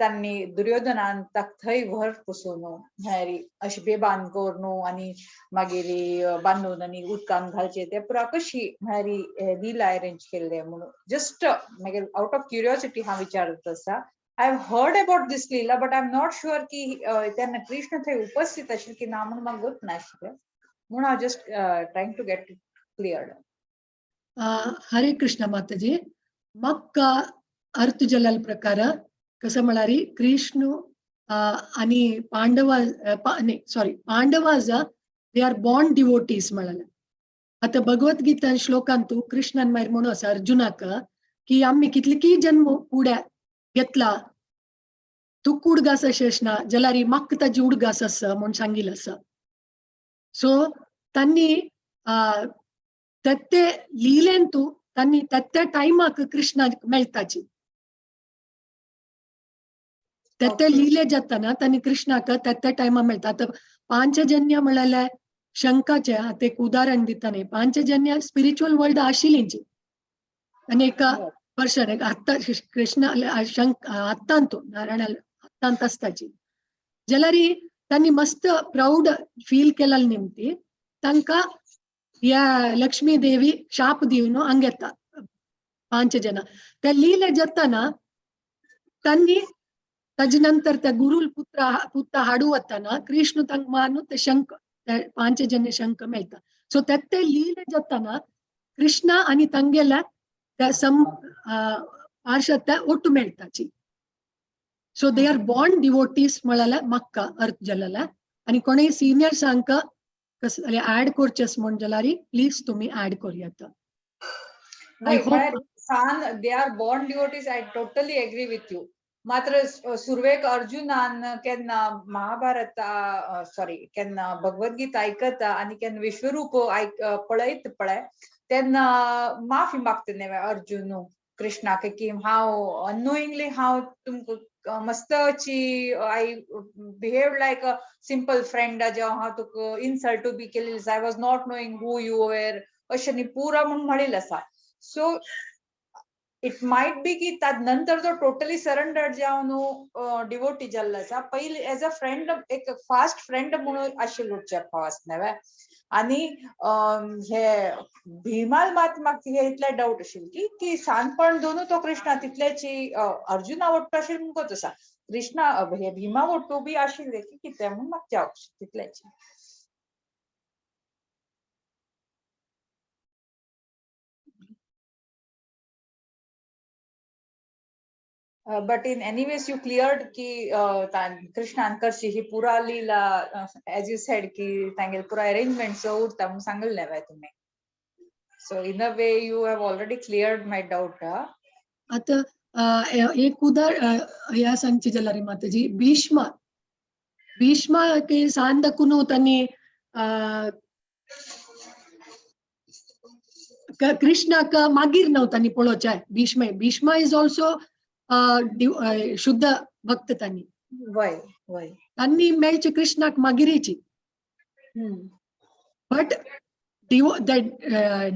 तांणी दुर्योधनान ताका थंय व्हर पसून, म्हळ्यार अशें बेबान करून आनी मागीर बांदून आनी उदकान घालचे ते पुरा कशी म्हळ्यार लीला अरेंज केल्ले म्हणून जस्ट मागीर आवट ऑफ क्युरियोसिटी हांव विचारत आसा. I have heard about this Leela but I am not sure की तेन्ना कृष्ण थंय उपस्थित आशिल्ले की ना म्हणून म्हाका गोत नाशिल्लें, म्हणून हांव just trying to get it cleared. Hare Krishna Mataji. म्हाका अर्थ जाल्ल्या प्रकार कसं म्हळ्यार कृष्ण आनी पांडवा sorry Pandavas they are born devotees म्हळ्यार. आतां भगवद्गीता श्लोकांतू कृष्णान मागीर म्हणून आसा अर्जुनाक की आमी कितली जन्म उड्या घेतला तुका उडगास अशें ना जाल्यार म्हाका ताजी उडगास आसा म्हूण सांगिल्लें आसा. सो तांणी ते लिलेंतू तांणी त्या टायमाक कृष्णाक मेळटाची. ते लिले जाताना तांणी कृष्णाक त्या टायमा मेळटा. आतां पांचजन्य म्हळ्यार शंकाचे आतां एक उदाहरण दिता न्ही, पांचजन्य स्पिरिच्युअल वर्ल्ड आशिल्लीची आनी एक पर्सन एक आत्ता कृष्ण शंक आत्तांतू नारायण आत्तांत आसताची जाल्यार तांणी मस्त प्राऊड फील केला निमती तांकां ह्या लक्ष्मी देवी शाप दिवन हांगा येता पांच जन. त्या लिले जाताना तांणी ताजे नंतर त्या गुरुल पुत्र पुत्ता हाडू वताना कृष्ण तांकां मारून ते शंख पांचजन्य शंख मेळटा. सो ते लिले जाताना कृष्ण आनी तांगेल्या त्या सम पार्षद त्या ಒಟ್ಟು मेळटाची. So they are born devotees म्हळ्यार म्हाका अर्थ जालेला. आनी कोणूय सिनियर्सांक कसले ऍड करचें म्हूण जाल्यार प्लीज तुमी ऍड करूयात. They are born devotees, I totally agree with you. मात्र सुरवेक अर्जुनान केन्ना महाभारत, सॉरी, केन्ना भगवद्गीता आयकता आनी केन्ना विश्वरूप आयक पळयत पळय तेन्ना माफी मागता न्ही अर्जुन कृष्णाक की हांव अननोइंगली हांव तुमकां मस्तची I behave like a simple friend, जेव्हा हांव तुका इन्सल्ट बी केलेली, I was not knowing who you were, अशें न्ही पुरा म्हूण म्हणिल्लें आसा. सो it might be की नंतर तो टोटली सरेंडर जावन डिवोटी जाल्लो आसा. पयली एज अ फ्रेंड, एक फास्ट फ्रेंड म्हणून आशिल्लो फास्ट न्हय. आनी हे भीमाल मात म्हाका हे इतले डावट आशिल्ले की की सानपण दोनू तो कृष्णा तितल्याची अर्जुना वट्टू आशिल्ले म्हूण कोत आसा, कृष्णा हे भीमा वट्टू बी आशिल्ले की कितें म्हूण म्हाका डावट तितल्याची. But in anyways you cleared की कृष्णान करची ही पुरा लीला, एज you said की तांगेले पुरा अरेंजमेंट उरता म्हणून सांगलें बाय तुम्ही. So in a way you have already cleared my doubt. आता एक उदार ह्या सांगची जाल्यार माताजी, भीष्म भीष्म के सांदकुनु तांणी कृष्णाक मागीर न्हू तांणी पळोवचें. भीष्म भीष्म is also शुद्ध भक्त तांणी. वय वय. तांणी मेळचे कृष्णाक मागीरची, but that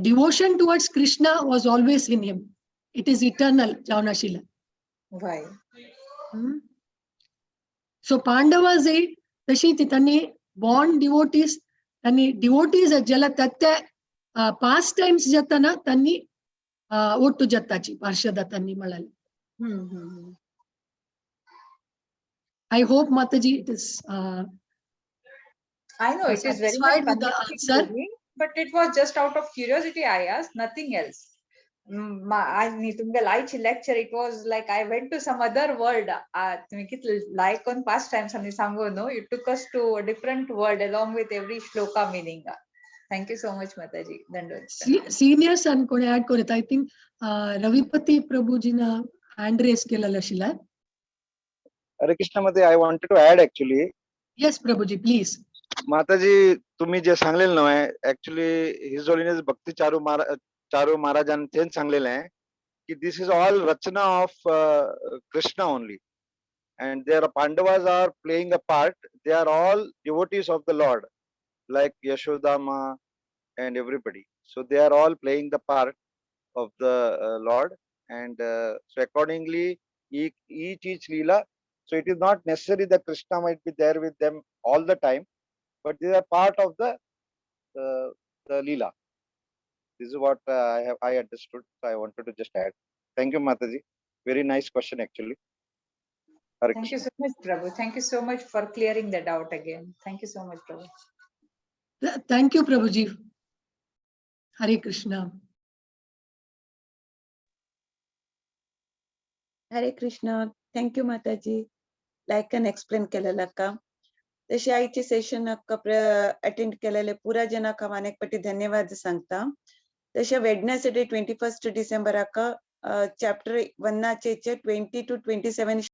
devotion towards Krishna was always in him. It is eternal जावन आशिल्लें. वय. सो पांडवाज तशी ती तांणी बॉर्न डिवोटीज, तांणी डिवोटीज जाल्यार त्या पास्ट टायम्स जाताना तांणी ಒಟ್ಟು ಜತ್ತಾಚಿ ಪಾರ್ಷದ ತಾಂनी म्हळाले. I hope, Mataji, it is I know it is very much satisfied with the connected answer. To me, but it was just out of curiosity I asked, nothing else. आनी तुमगे आयची lecture, it was like I went to some other world. तुम्ही कितले like on past times आनी सांगू न्हू, you took us to a different world along with every shloka meaning. Thank you so much, Mataji. दंडवत. Seniors आनी कोणी add करत? I think रविपती प्रभुजीन hand race केलेलं आशिल्लें. हरे कृष्ण मध्ये I wanted to add actually. Yes Prabhuji, please. माताजी, तुम्ही जे सांगलेलं नव्हे, ऍक्च्युली his holiness भक्ती चारू महाराज, चारू महाराजांनी तेच सांगलेलं आहे की this is all Rachna of Krishna only and their Pandavas are playing a part. They are all devotees of the Lord, like Yashoda Ma and everybody. So they are all playing the part of the Lord, and so accordingly each leela. So it is not necessary that Krishna might be there with them all the time, but they are part of the leela. This is what I understood. So I wanted to just add. Thank you, Mataji. Very nice question, actually. Hare Thank you Krishna. so much, Prabhu. Thank you so much for clearing the doubt again. Thank you so much, Prabhu. Thank you, Prabhuji. Hare Krishna. Hare Krishna. Thank you Mataji, like and explain केलेला का. तशी आयचे Seshan attend केलेले पुरा जनाक हांव अनेक पटी धन्यवाद सांगता. तशें वेडनेसडे 21 डिसेंबराक चॅप्टर वनाचे 20 टू 27.